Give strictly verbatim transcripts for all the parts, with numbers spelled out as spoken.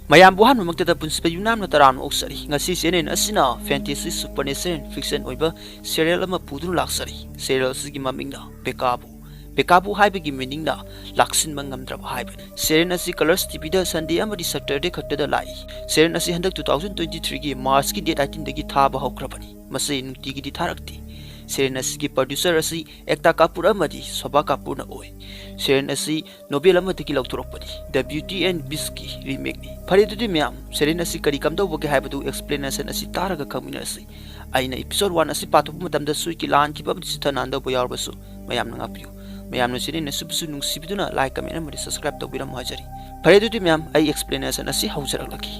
ꯃꯌꯥꯝꯕꯨ ꯑꯍꯥꯟꯕꯃꯛꯇꯗ ꯄꯨꯟꯁꯤꯕ ꯌꯨꯝꯅꯥꯝꯅ ꯇꯔꯥꯝꯅ ꯑꯣꯛꯆꯔꯤ꯫ ꯉꯁꯤ channel ꯑꯁꯤꯅ fantasy supernatural fiction ꯑꯣꯏꯕ serial ꯑꯃ ꯄꯨꯗꯨꯅ ꯂꯥꯛꯆꯔꯤ꯫ Serial ꯑꯁꯤꯒꯤ ꯃꯃꯤꯡꯅ ꯕꯦꯀꯥꯕꯨ꯫ ꯕꯦꯀꯥꯕꯨ ꯍꯥꯏꯕꯒꯤ meaningꯅ ꯂꯥꯛꯁꯤꯟꯕ ꯉꯝꯗ꯭ꯔꯕ ꯍꯥꯏꯕꯅꯤ꯫ Serial ꯑꯁꯤ Colors TVꯗ Sunday ꯑꯃꯗꯤ Saturday ꯈꯛꯇꯗ ꯂꯥꯛꯏ꯫ Serial ꯑꯁꯤ ꯍꯟꯗꯛ two thousand twenty threeꯒꯤ Marchꯀꯤ date eighteenꯗꯒꯤ ꯊꯥꯕ ꯍꯧꯈ꯭ꯔꯕꯅꯤ꯫ ꯃꯁꯤ ꯅꯨꯡꯇꯤꯒꯤꯗꯤ ꯊꯥꯔꯛꯇꯦ꯫ Serial ꯑꯁꯤꯒꯤ producer ꯑꯁꯤ ꯑꯦꯛꯇꯥ ꯀꯥꯄꯨꯔ ꯑꯃꯗꯤ ꯁꯣꯚꯥ ꯀꯥꯄꯨꯔꯅ ꯑꯣꯏ꯫ Serial ꯑꯁꯤ novel ꯑꯃꯗꯒꯤ ꯂꯧꯊꯣꯔꯛꯄꯅꯤ꯫ The Beauty and Beastꯀꯤ remakeꯅꯤ꯫ ꯐꯔꯦ, ꯑꯗꯨꯗꯤ ꯃꯌꯥꯝ, serial ꯑꯁꯤ ꯀꯔꯤ ꯀꯝꯗꯧꯕꯒꯦ ꯍꯥꯏꯕꯗꯨ explanation ꯑꯁꯤ ꯇꯥꯔꯒ ꯈꯪꯃꯤꯟꯅꯔꯁꯤ꯫ ꯑꯩꯅ episode one ꯑꯁꯤ ꯄꯥꯊꯣꯛꯄ ꯃꯇꯝꯗ ꯁꯣꯏꯈꯤ ꯂꯥꯟꯈꯤꯕ ꯑꯃꯗꯤ ꯆꯤꯊ ꯅꯥꯟꯗꯧꯕ ꯌꯥꯎꯔꯕꯁꯨ ꯃꯌꯥꯝꯅ ꯉꯥꯛꯄꯤꯌꯨ꯫ ꯃꯌꯥꯝꯅ channel ꯑꯁꯤꯕꯨꯁꯨ ꯅꯨꯡꯁꯤꯕꯤꯗꯨꯅ like, comment ꯑꯃꯗꯤ subscribe ꯇꯧꯕꯤꯔꯝꯃꯨ ꯍꯥꯏꯖꯔꯤ꯫ ꯐꯔꯦ, ꯑꯗꯨꯗꯤ ꯃꯌꯥꯝ, ꯑꯩ explanation ꯑꯁꯤ ꯍꯧꯖꯔꯛꯂꯒꯦ꯫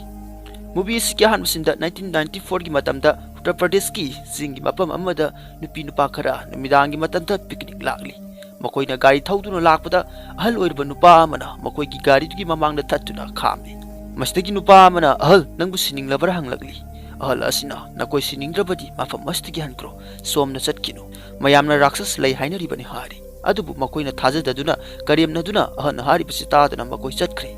Movie ꯑꯁꯤꯒꯤ ꯑꯍꯥꯟꯕ sceneꯗ nineteen ninety fourꯒꯤ ꯃꯇꯝꯗ ꯎꯠꯇꯔ ꯄ꯭ꯔꯗꯦꯁꯀꯤ ꯆꯤꯡꯒꯤ ꯃꯐꯝ ꯑꯃꯗ ꯅꯨꯄꯤ ꯅꯨꯄꯥ ꯈꯔ ꯅꯨꯃꯤꯗꯥꯡꯒꯤ ꯃꯇꯝꯗ picnic ꯂꯥꯛꯂꯤ꯫ ꯃꯈꯣꯏꯅ ꯒꯥꯔꯤ ꯊꯧꯗꯨꯅ ꯂꯥꯛꯄꯗ ꯑꯍꯜ ꯑꯣꯏꯔꯕ ꯅꯨꯄꯥ ꯑꯃꯅ ꯃꯈꯣꯏꯒꯤ ꯒꯥꯔꯤꯗꯨꯒꯤ ꯃꯃꯥꯡꯗ ꯊꯠꯇꯨꯅ ꯈꯥꯝꯃꯤ꯫ ꯃꯁꯤꯗꯒꯤ ꯅꯨꯄꯥ ꯑꯃꯅ, "ꯑꯍꯜ, ꯅꯪꯕꯨ ꯁꯤꯅꯤꯡꯂꯕ꯭ꯔꯥ?" ꯍꯪꯂꯛꯂꯤ꯫ ꯑꯍꯜ ꯑꯁꯤꯅ, "ꯅꯈꯣꯏ ꯁꯤꯅꯤꯡꯗ꯭ꯔꯕꯗꯤ ꯃꯐꯝ ꯑꯁꯤꯗꯒꯤ ꯍꯟꯈ꯭ꯔꯣ, ꯁꯣꯝꯗ ꯆꯠꯈꯤꯅꯨ, ꯃꯌꯥꯝꯅ ꯔꯥꯛꯁꯁ ꯂꯩ ꯍꯥꯏꯅꯔꯤꯕꯅꯤ" ꯍꯥꯏꯔꯤ꯫ ꯑꯗꯨꯕꯨ ꯃꯈꯣꯏꯅ ꯊꯥꯖꯗꯗꯨꯅ ꯀꯔꯦꯝꯅꯗꯨꯅ ꯑꯍꯜꯅ ꯍꯥꯏꯔꯤꯕꯁꯤ ꯇꯥꯗꯅ ꯃꯈꯣꯏ ꯆꯠꯈ꯭ꯔꯦ꯫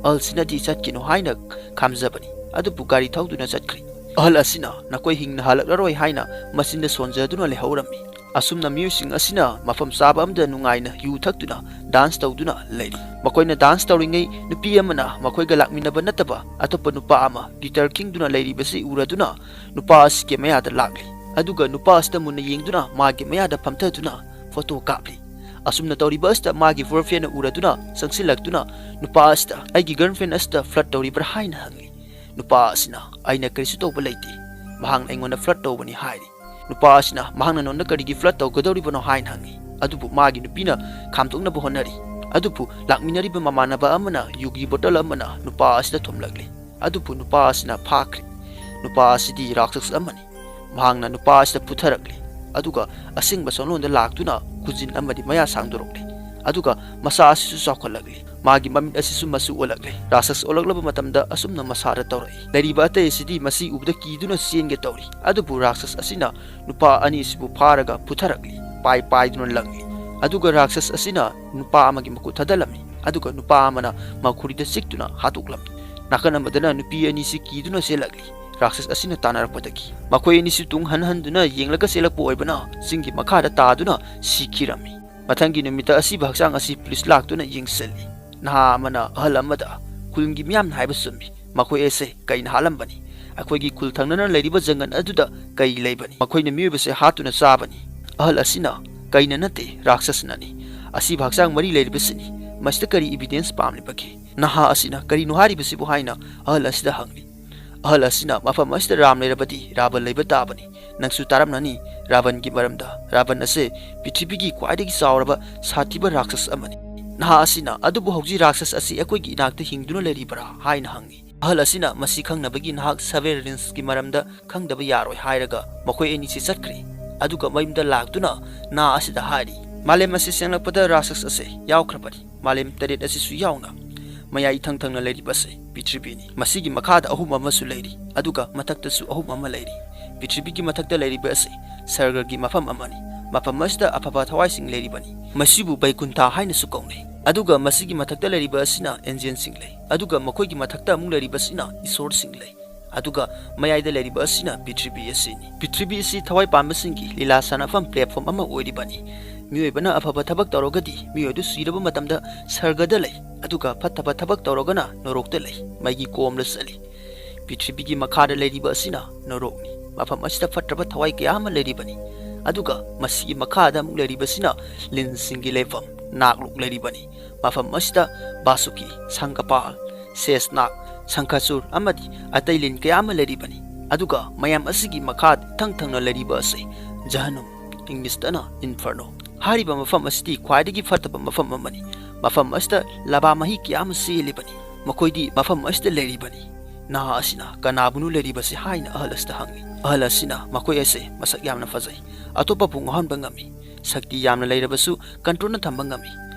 ꯑꯍꯜꯁꯤꯅꯗꯤ ꯆꯠꯈꯤꯅꯨ ꯍꯥꯏꯅ ꯈꯥꯝꯖꯕꯅꯤ, ꯑꯗꯨꯕꯨ ꯒꯥꯔꯤ ꯊꯧꯗꯨꯅ ꯆꯠꯈ꯭ꯔꯦ꯫ ꯑꯍꯜ ꯑꯁꯤꯅ ꯅꯈꯣꯏ ꯍꯤꯡꯅ ꯍꯜꯂꯛꯂꯔꯣꯏ ꯍꯥꯏꯅ ꯃꯆꯤꯟꯗ ꯁꯣꯟꯖꯗꯨꯅ ꯂꯩꯍꯧꯔꯝꯃꯤ꯫ ꯑꯁꯨꯝꯅ ꯃꯤꯑꯣꯏꯁꯤꯡ ꯑꯁꯤꯅ ꯃꯐꯝ ꯆꯥꯕ ꯑꯃꯗ ꯅꯨꯡꯉꯥꯏꯅ ꯌꯨ ꯊꯛꯇꯨꯅ dance ꯇꯧꯗꯨꯅ ꯂꯩꯔꯤ꯫ ꯃꯈꯣꯏꯅ dance ꯇꯧꯔꯤꯉꯩ ꯅꯨꯄꯤ ꯑꯃꯅ ꯃꯈꯣꯏꯒ ꯂꯥꯛꯃꯤꯟꯅꯕ ꯅꯠꯇꯕ ꯑꯇꯣꯞꯄ ꯅꯨꯄꯥ ꯑꯃ guitar ꯈꯤꯡꯗꯨꯅ ꯂꯩꯔꯤꯕꯁꯤ ꯎꯔꯗꯨꯅ ꯅꯨꯄꯥ ꯑꯁꯤꯒꯤ ꯃꯌꯥꯗ ꯂꯥꯛꯂꯤ꯫ ꯑꯗꯨꯒ ꯅꯨꯄꯥ ꯑꯁꯤꯗ ꯃꯨꯟꯅ ꯌꯦꯡꯗꯨꯅ ꯃꯥꯒꯤ ꯃꯌꯥꯗ ꯐꯝꯊꯗꯨꯅ photo ꯀꯥꯞꯂꯤ꯫ ꯑꯁꯨꯝꯅ ꯇꯧꯔꯤꯕ ꯑꯁꯤꯗ ꯃꯥꯒꯤ boyfriendꯅ ꯎꯔꯗꯨꯅ ꯆꯪꯁꯤꯜꯂꯛꯇꯨꯅ ꯅꯨꯄꯥ ꯑꯁꯤꯗ, "ꯑꯩꯒꯤ girlfriend ꯑꯁꯤꯗ flirt ꯇꯧꯔꯤꯕ꯭ꯔꯥ?" ꯍꯥꯏꯅ ꯍꯪꯂꯤ꯫ ꯅꯨꯄꯥ ꯑꯁꯤꯅ, "ꯑꯩꯅ ꯀꯔꯤꯁꯨ ꯇꯧꯕ ꯂꯩꯇꯦ, ꯃꯍꯥꯛꯅ ꯑꯩꯉꯣꯟꯗ flirt ꯇꯧꯕꯅꯤ" ꯍꯥꯏꯔꯤ꯫ ꯅꯨꯄꯥ ꯑꯁꯤꯅ ꯃꯍꯥꯛꯅ ꯅꯉꯣꯟꯗ ꯀꯔꯤꯒꯤ flirt ꯇꯧꯒꯗꯧꯔꯤꯕꯅꯣ ꯍꯥꯏꯅ ꯍꯪꯉꯤ꯫ ꯑꯗꯨꯕꯨ ꯃꯥꯒꯤ ꯅꯨꯄꯤꯅ ꯈꯥꯝꯗꯣꯛꯅꯕ ꯍꯣꯠꯅꯔꯤ꯫ ꯑꯗꯨꯕꯨ ꯂꯥꯛꯃꯤꯟꯅꯔꯤꯕ ꯃꯃꯥꯟꯅꯕ ꯑꯃꯅ ꯌꯨꯒꯤ bottle ꯑꯃꯅ ꯅꯨꯄꯥ ꯑꯁꯤꯗ ꯊꯣꯝꯂꯛꯂꯤ꯫ ꯑꯗꯨꯕꯨ ꯅꯨꯄꯥ ꯑꯁꯤꯅ ꯐꯥꯈ꯭ꯔꯦ꯫ ꯅꯨꯄꯥ ꯑꯁꯤꯗꯤ ꯔꯥꯛꯁꯁ ꯑꯃꯅꯤ꯫ ꯃꯍꯥꯛꯅ ꯅꯨꯄꯥ ꯑꯁꯤꯗ ꯐꯨꯊꯔꯛꯂꯤ꯫ ꯑꯗꯨꯒ ꯑꯁꯦꯡꯕ ꯁꯣꯟꯂꯣꯟꯗ ꯂꯥꯛꯇꯨꯅ ꯈꯨꯖꯤꯟ ꯑꯃꯗꯤ ꯃꯌꯥ ꯁꯥꯡꯗꯣꯔꯛꯂꯤ꯫ ꯑꯗꯨꯒ ꯃꯁꯥ ꯑꯁꯤꯁꯨ ꯆꯥꯎꯈꯠꯂꯛꯂꯤ꯫ ꯃꯥꯒꯤ ꯃꯃꯤꯠ ꯑꯁꯤꯁꯨ ꯃꯆꯨ ꯑꯣꯜꯂꯛꯂꯤ꯫ ꯔꯥꯛꯁꯁ ꯑꯣꯜꯂꯛꯂꯕ ꯃꯇꯝꯗ ꯑꯁꯨꯝꯅ ꯃꯁꯥꯗ ꯇꯧꯔꯛꯏ꯫ ꯂꯩꯔꯤꯕ ꯑꯇꯩ ꯑꯁꯤꯗꯤ ꯃꯁꯤ ꯎꯕꯗ ꯀꯤꯗꯨꯅ ꯆꯦꯟꯒꯦ ꯇꯧꯔꯤ꯫ ꯑꯗꯨꯕꯨ ꯔꯥꯛꯁꯁ ꯑꯁꯤꯅ ꯅꯨꯄꯥ ꯑꯅꯤ ꯑꯁꯤꯕꯨ ꯐꯥꯔꯒ ꯐꯨꯊꯔꯛꯂꯤ꯫ ꯄꯥꯏ ꯄꯥꯏꯗꯨꯅ ꯂꯪꯂꯤ꯫ ꯑꯗꯨꯒ ꯔꯥꯛꯁꯁ ꯑꯁꯤꯅ ꯅꯨꯄꯥ ꯑꯃꯒꯤ ꯃꯈꯨꯠ ꯊꯥꯗꯠꯂꯝꯃꯤ꯫ ꯑꯗꯨꯒ ꯅꯨꯄꯥ ꯑꯃꯅ ꯃꯈꯨꯔꯤꯗ ꯆꯤꯛꯇꯨꯅ ꯍꯥꯠꯇꯣꯛꯂꯝꯃꯤ꯫ ꯅꯥꯀꯟ ꯑꯃꯗꯅ ꯅꯨꯄꯤ ꯑꯅꯤꯁꯤ ꯀꯤꯗꯨꯅ ꯆꯦꯜꯂꯛꯂꯤ꯫ ꯔꯥꯛꯁꯁ ꯑꯁꯤꯅ ꯇꯥꯟꯅꯔꯛꯄꯗꯒꯤ ꯃꯈꯣꯏ ꯑꯅꯤꯁꯤ ꯇꯨꯡ ꯍꯟ ꯍꯟꯗꯨꯅ ꯌꯦꯡꯂꯒ ꯆꯦꯜꯂꯛꯄ ꯑꯣꯏꯕꯅ ꯆꯤꯡꯒꯤ ꯃꯈꯥꯗ ꯇꯥꯗꯨꯅ ꯁꯤꯈꯤꯔꯝꯃꯤ꯫ ꯃꯊꯪꯒꯤ ꯅꯨꯃꯤꯠꯇ ꯑꯁꯤꯕ ꯍꯛꯆꯥꯡ ꯑꯁꯤ ꯄꯨꯂꯤꯁ ꯂꯥꯛꯇꯨꯅ ꯌꯦꯡꯁꯤꯜꯂꯤ꯫ ꯅꯍꯥ ꯑꯃꯅ ꯑꯍꯜ ꯑꯃꯗ, "ꯈꯨꯜꯒꯤ ꯃꯤꯌꯥꯝꯅ ꯍꯥꯏꯕ ꯆꯨꯝꯃꯤ꯫ ꯃꯈꯣꯏ ꯑꯁꯦ ꯀꯩꯅ ꯍꯥꯠꯂꯝꯕꯅꯤ? ꯑꯩꯈꯣꯏꯒꯤ ꯈꯨꯜ ꯊꯪꯅꯅ ꯂꯩꯔꯤꯕ ꯖꯪꯒꯜ ꯑꯗꯨꯗ ꯀꯩ ꯂꯩꯕꯅꯤ? ꯃꯈꯣꯏꯅ ꯃꯤꯑꯣꯏꯕꯁꯦ ꯍꯥꯠꯇꯨꯅ ꯆꯥꯕꯅꯤ꯫" ꯑꯍꯜ ꯑꯁꯤꯅ, "ꯀꯩꯅ ꯅꯠꯇꯦ, ꯔꯥꯛꯁꯁꯅꯅꯤ꯫ ꯑꯁꯤꯕ ꯍꯛꯆꯥꯡ ꯃꯔꯤ ꯂꯩꯔꯤꯕꯁꯤꯅꯤ꯫ ꯃꯁꯤꯗ ꯀꯔꯤ evidence ꯄꯥꯝꯂꯤꯕꯒꯦ? ꯅꯍꯥ ꯑꯁꯤꯅ ꯀꯔꯤꯅꯣ ꯍꯥꯏꯔꯤꯕꯁꯤꯕꯨ?" ꯍꯥꯏꯅ ꯑꯍꯜ ꯑꯁꯤꯗ ꯍꯪꯂꯤ꯫ ꯑꯍꯜ ꯑꯁꯤꯅ, "ꯃꯐꯝ ꯑꯁꯤꯗ ꯔꯥꯝ ꯂꯩꯔꯕꯗꯤ ꯔꯥꯕꯟ ꯂꯩꯕ ꯇꯥꯕꯅꯤ꯫ ꯅꯪꯁꯨ ꯇꯥꯔꯝꯂꯅꯤ ꯔꯥꯕꯟꯒꯤ ꯃꯔꯝꯗ꯫ ꯔꯥꯕꯟ ꯑꯁꯦ ꯄ꯭ꯔꯤꯊꯤꯕꯤꯒꯤ ꯈ꯭ꯋꯥꯏꯗꯒꯤ ꯆꯥꯎꯔꯕ ꯁꯥꯊꯤꯕ ꯔꯥꯛꯁꯁ ꯑꯃꯅꯤ꯫" ꯅꯍꯥ ꯑꯁꯤꯅ, "ꯑꯗꯨꯕꯨ ꯍꯧꯖꯤꯛ ꯔꯥꯛꯁꯁ ꯑꯁꯤ ꯑꯩꯈꯣꯏꯒꯤ ꯏꯅꯥꯛꯇ ꯍꯤꯡꯗꯨꯅ ꯂꯩꯔꯤꯕꯔꯥ?" ꯍꯥꯏꯅ ꯍꯪꯉꯤ꯫ ꯑꯍꯜ ꯑꯁꯤꯅ, "ꯃꯁꯤ ꯈꯪꯅꯕꯒꯤ ꯅꯍꯥꯛ ꯁꯚꯦꯟ ꯔꯤꯟꯁꯀꯤ ꯃꯔꯝꯗ ꯈꯪꯗꯕ ꯌꯥꯔꯣꯏ" ꯍꯥꯏꯔꯒ ꯃꯈꯣꯏ ꯑꯅꯤꯁꯤ ꯆꯠꯈ꯭ꯔꯦ꯫ ꯑꯗꯨꯒ ꯃꯌꯨꯝꯗ ꯂꯥꯛꯇꯨꯅ ꯅꯍꯥ ꯑꯁꯤꯗ ꯍꯥꯏꯔꯤ, "ꯃꯥꯂꯦꯝ ꯑꯁꯤ ꯁꯦꯝꯂꯛꯄꯗ ꯔꯥꯛꯁꯁ ꯑꯁꯦ ꯌꯥꯎꯈ꯭ꯔꯕꯅꯤ꯫ ꯃꯥꯂꯦꯝ ꯇꯔꯦꯠ ꯑꯁꯤꯁꯨ ꯌꯥꯎꯅ꯫ ꯃꯌꯥꯏ ꯏꯊꯪ ꯊꯪꯅ ꯂꯩꯔꯤꯕ ꯑꯁꯤ ꯄ꯭ꯔꯤꯊꯤꯕꯤꯅꯤ꯫ ꯃꯁꯤꯒꯤ ꯃꯈꯥꯗ ꯑꯍꯨꯝ ꯑꯃꯁꯨ ꯂꯩꯔꯤ, ꯑꯗꯨꯒ ꯃꯊꯛꯇꯁꯨ ꯑꯍꯨꯝ ꯑꯃ ꯂꯩꯔꯤ꯫ ꯄ꯭ꯔꯤꯊꯤꯕꯤꯒꯤ ꯃꯊꯛꯇ ꯂꯩꯔꯤꯕ ꯑꯁꯤ ꯁꯔꯒꯒꯤ ꯃꯐꯝ ꯑꯃꯅꯤ꯫ ꯃꯐꯝ ꯑꯁꯤꯗ ꯑꯐꯕ ꯊꯋꯥꯏꯁꯤꯡ ꯂꯩꯔꯤꯕꯅꯤ꯫ ꯃꯁꯤꯕꯨ ꯕꯩꯀꯨꯟꯊ ꯍꯥꯏꯅꯁꯨ ꯀꯧꯅꯩ꯫ ꯑꯗꯨꯒ ꯃꯁꯤꯒꯤ ꯃꯊꯛꯇ ꯂꯩꯔꯤꯕ ꯑꯁꯤꯅ ꯑꯦꯟꯖꯦꯟꯁꯤꯡ ꯂꯩ, ꯑꯗꯨꯒ ꯃꯈꯣꯏꯒꯤ ꯃꯊꯛꯇ ꯑꯃꯨꯛ ꯂꯩꯔꯤꯕꯁꯤꯅ ꯏꯁꯣꯔꯁꯤꯡ ꯂꯩ꯫ ꯑꯗꯨꯒ ꯃꯌꯥꯏꯗ ꯂꯩꯔꯤꯕ ꯑꯁꯤꯅ ꯄ꯭ꯔꯤꯊꯤꯕꯤ ꯑꯁꯤꯅꯤ꯫ ꯄ꯭ꯔꯤꯊꯤꯕꯤ ꯑꯁꯤ ꯊꯋꯥꯏ ꯄꯥꯟꯕꯁꯤꯡꯒꯤ ꯂꯤꯂꯥ ꯁꯥꯟꯅꯐꯝ, platform ꯑꯃ ꯑꯣꯏꯔꯤꯕꯅꯤ꯫ ꯃꯤꯑꯣꯏꯕꯅ ꯑꯐꯕ ꯊꯕꯛ ꯇꯧꯔꯒꯗꯤ ꯃꯤꯑꯣꯏ ꯑꯗꯨ ꯁꯤꯔꯕ ꯃꯇꯝꯗ ꯁꯔꯒꯗ ꯂꯩ, ꯑꯗꯨꯒ ꯐꯠꯇꯕ ꯊꯕꯛ ꯇꯧꯔꯒꯅ ꯅꯣꯔꯣꯛꯇ ꯂꯩ, ꯃꯩꯒꯤ ꯀꯣꯝꯗ ꯆꯠꯂꯤ꯫ ꯄ꯭ꯔꯤꯊꯤꯕꯤꯒꯤ ꯃꯈꯥꯗ ꯂꯩꯔꯤꯕ ꯑꯁꯤꯅ ꯅꯣꯔꯣꯛꯅꯤ꯫ ꯃꯐꯝ ꯑꯁꯤꯗ ꯐꯠꯇ꯭ꯔꯕ ꯊꯋꯥꯏ ꯀꯌꯥ ꯑꯃ ꯂꯩꯔꯤꯕꯅꯤ꯫ ꯑꯗꯨꯒ ꯃꯁꯤꯒꯤ ꯃꯈꯥꯗ ꯑꯃꯨꯛ ꯂꯩꯔꯤꯕꯁꯤꯅ ꯂꯤꯟꯁꯤꯡꯒꯤ ꯂꯩꯐꯝ, ꯅꯥꯛꯂꯨꯛ ꯂꯩꯔꯤꯕꯅꯤ꯫ ꯃꯐꯝ ꯑꯁꯤꯗ ꯕꯥꯁꯨꯀꯤ, ꯁꯪꯒꯄꯥꯜ, ꯁꯦꯁꯅꯥꯛ, ꯁꯪꯈꯆꯨꯔ ꯑꯃꯗꯤ ꯑꯇꯩ ꯂꯤꯟ ꯀꯌꯥ ꯑꯃ ꯂꯩꯔꯤꯕꯅꯤ꯫ ꯑꯗꯨꯒ ꯃꯌꯥꯝ ꯑꯁꯤꯒꯤ ꯃꯈꯥ ꯏꯊꯪ ꯊꯪꯅ ꯂꯩꯔꯤꯕ ꯑꯁꯤ ꯖꯍꯅꯨꯝ, ꯏꯪꯂꯤꯁꯇꯅ ꯏꯟꯐꯔꯅꯣ꯫ ꯍꯥꯏꯔꯤꯕ ꯃꯐꯝ ꯑꯁꯤꯗꯤ ꯈ꯭ꯋꯥꯏꯗꯒꯤ ꯐꯠꯇꯕ ꯃꯐꯝ ꯑꯃꯅꯤ꯫ ꯃꯐꯝ ꯑꯁꯤꯗ ꯂꯕꯥ ꯃꯍꯤ ꯀꯌꯥ ꯑꯃ ꯆꯦꯜꯂꯤꯕꯅꯤ꯫ ꯃꯈꯣꯏꯗꯤ ꯃꯐꯝ ꯑꯁꯤꯗ ꯂꯩꯔꯤꯕꯅꯤ꯫ ꯅꯍꯥ ꯑꯁꯤꯅ, "ꯀꯅꯥꯕꯨꯅꯣ ꯂꯩꯔꯤꯕꯁꯤ?" ꯍꯥꯏꯅ ꯑꯍꯜ ꯑꯁꯤꯗ ꯍꯪꯏ꯫ ꯑꯍꯜ ꯑꯁꯤꯅ, "ꯃꯈꯣꯏ ꯑꯁꯦ ꯃꯁꯛ ꯌꯥꯝꯅ ꯐꯖꯩ, ꯑꯇꯣꯞꯄꯕꯨ ꯉꯥꯎꯍꯟꯕ ꯉꯝꯃꯤ, ꯁꯛꯇꯤ ꯌꯥꯝꯅ ꯂꯩꯔꯕꯁꯨ ꯀꯟꯇ꯭ꯔꯣꯜꯅ ꯊꯝꯕ ꯉꯝꯃꯤ꯫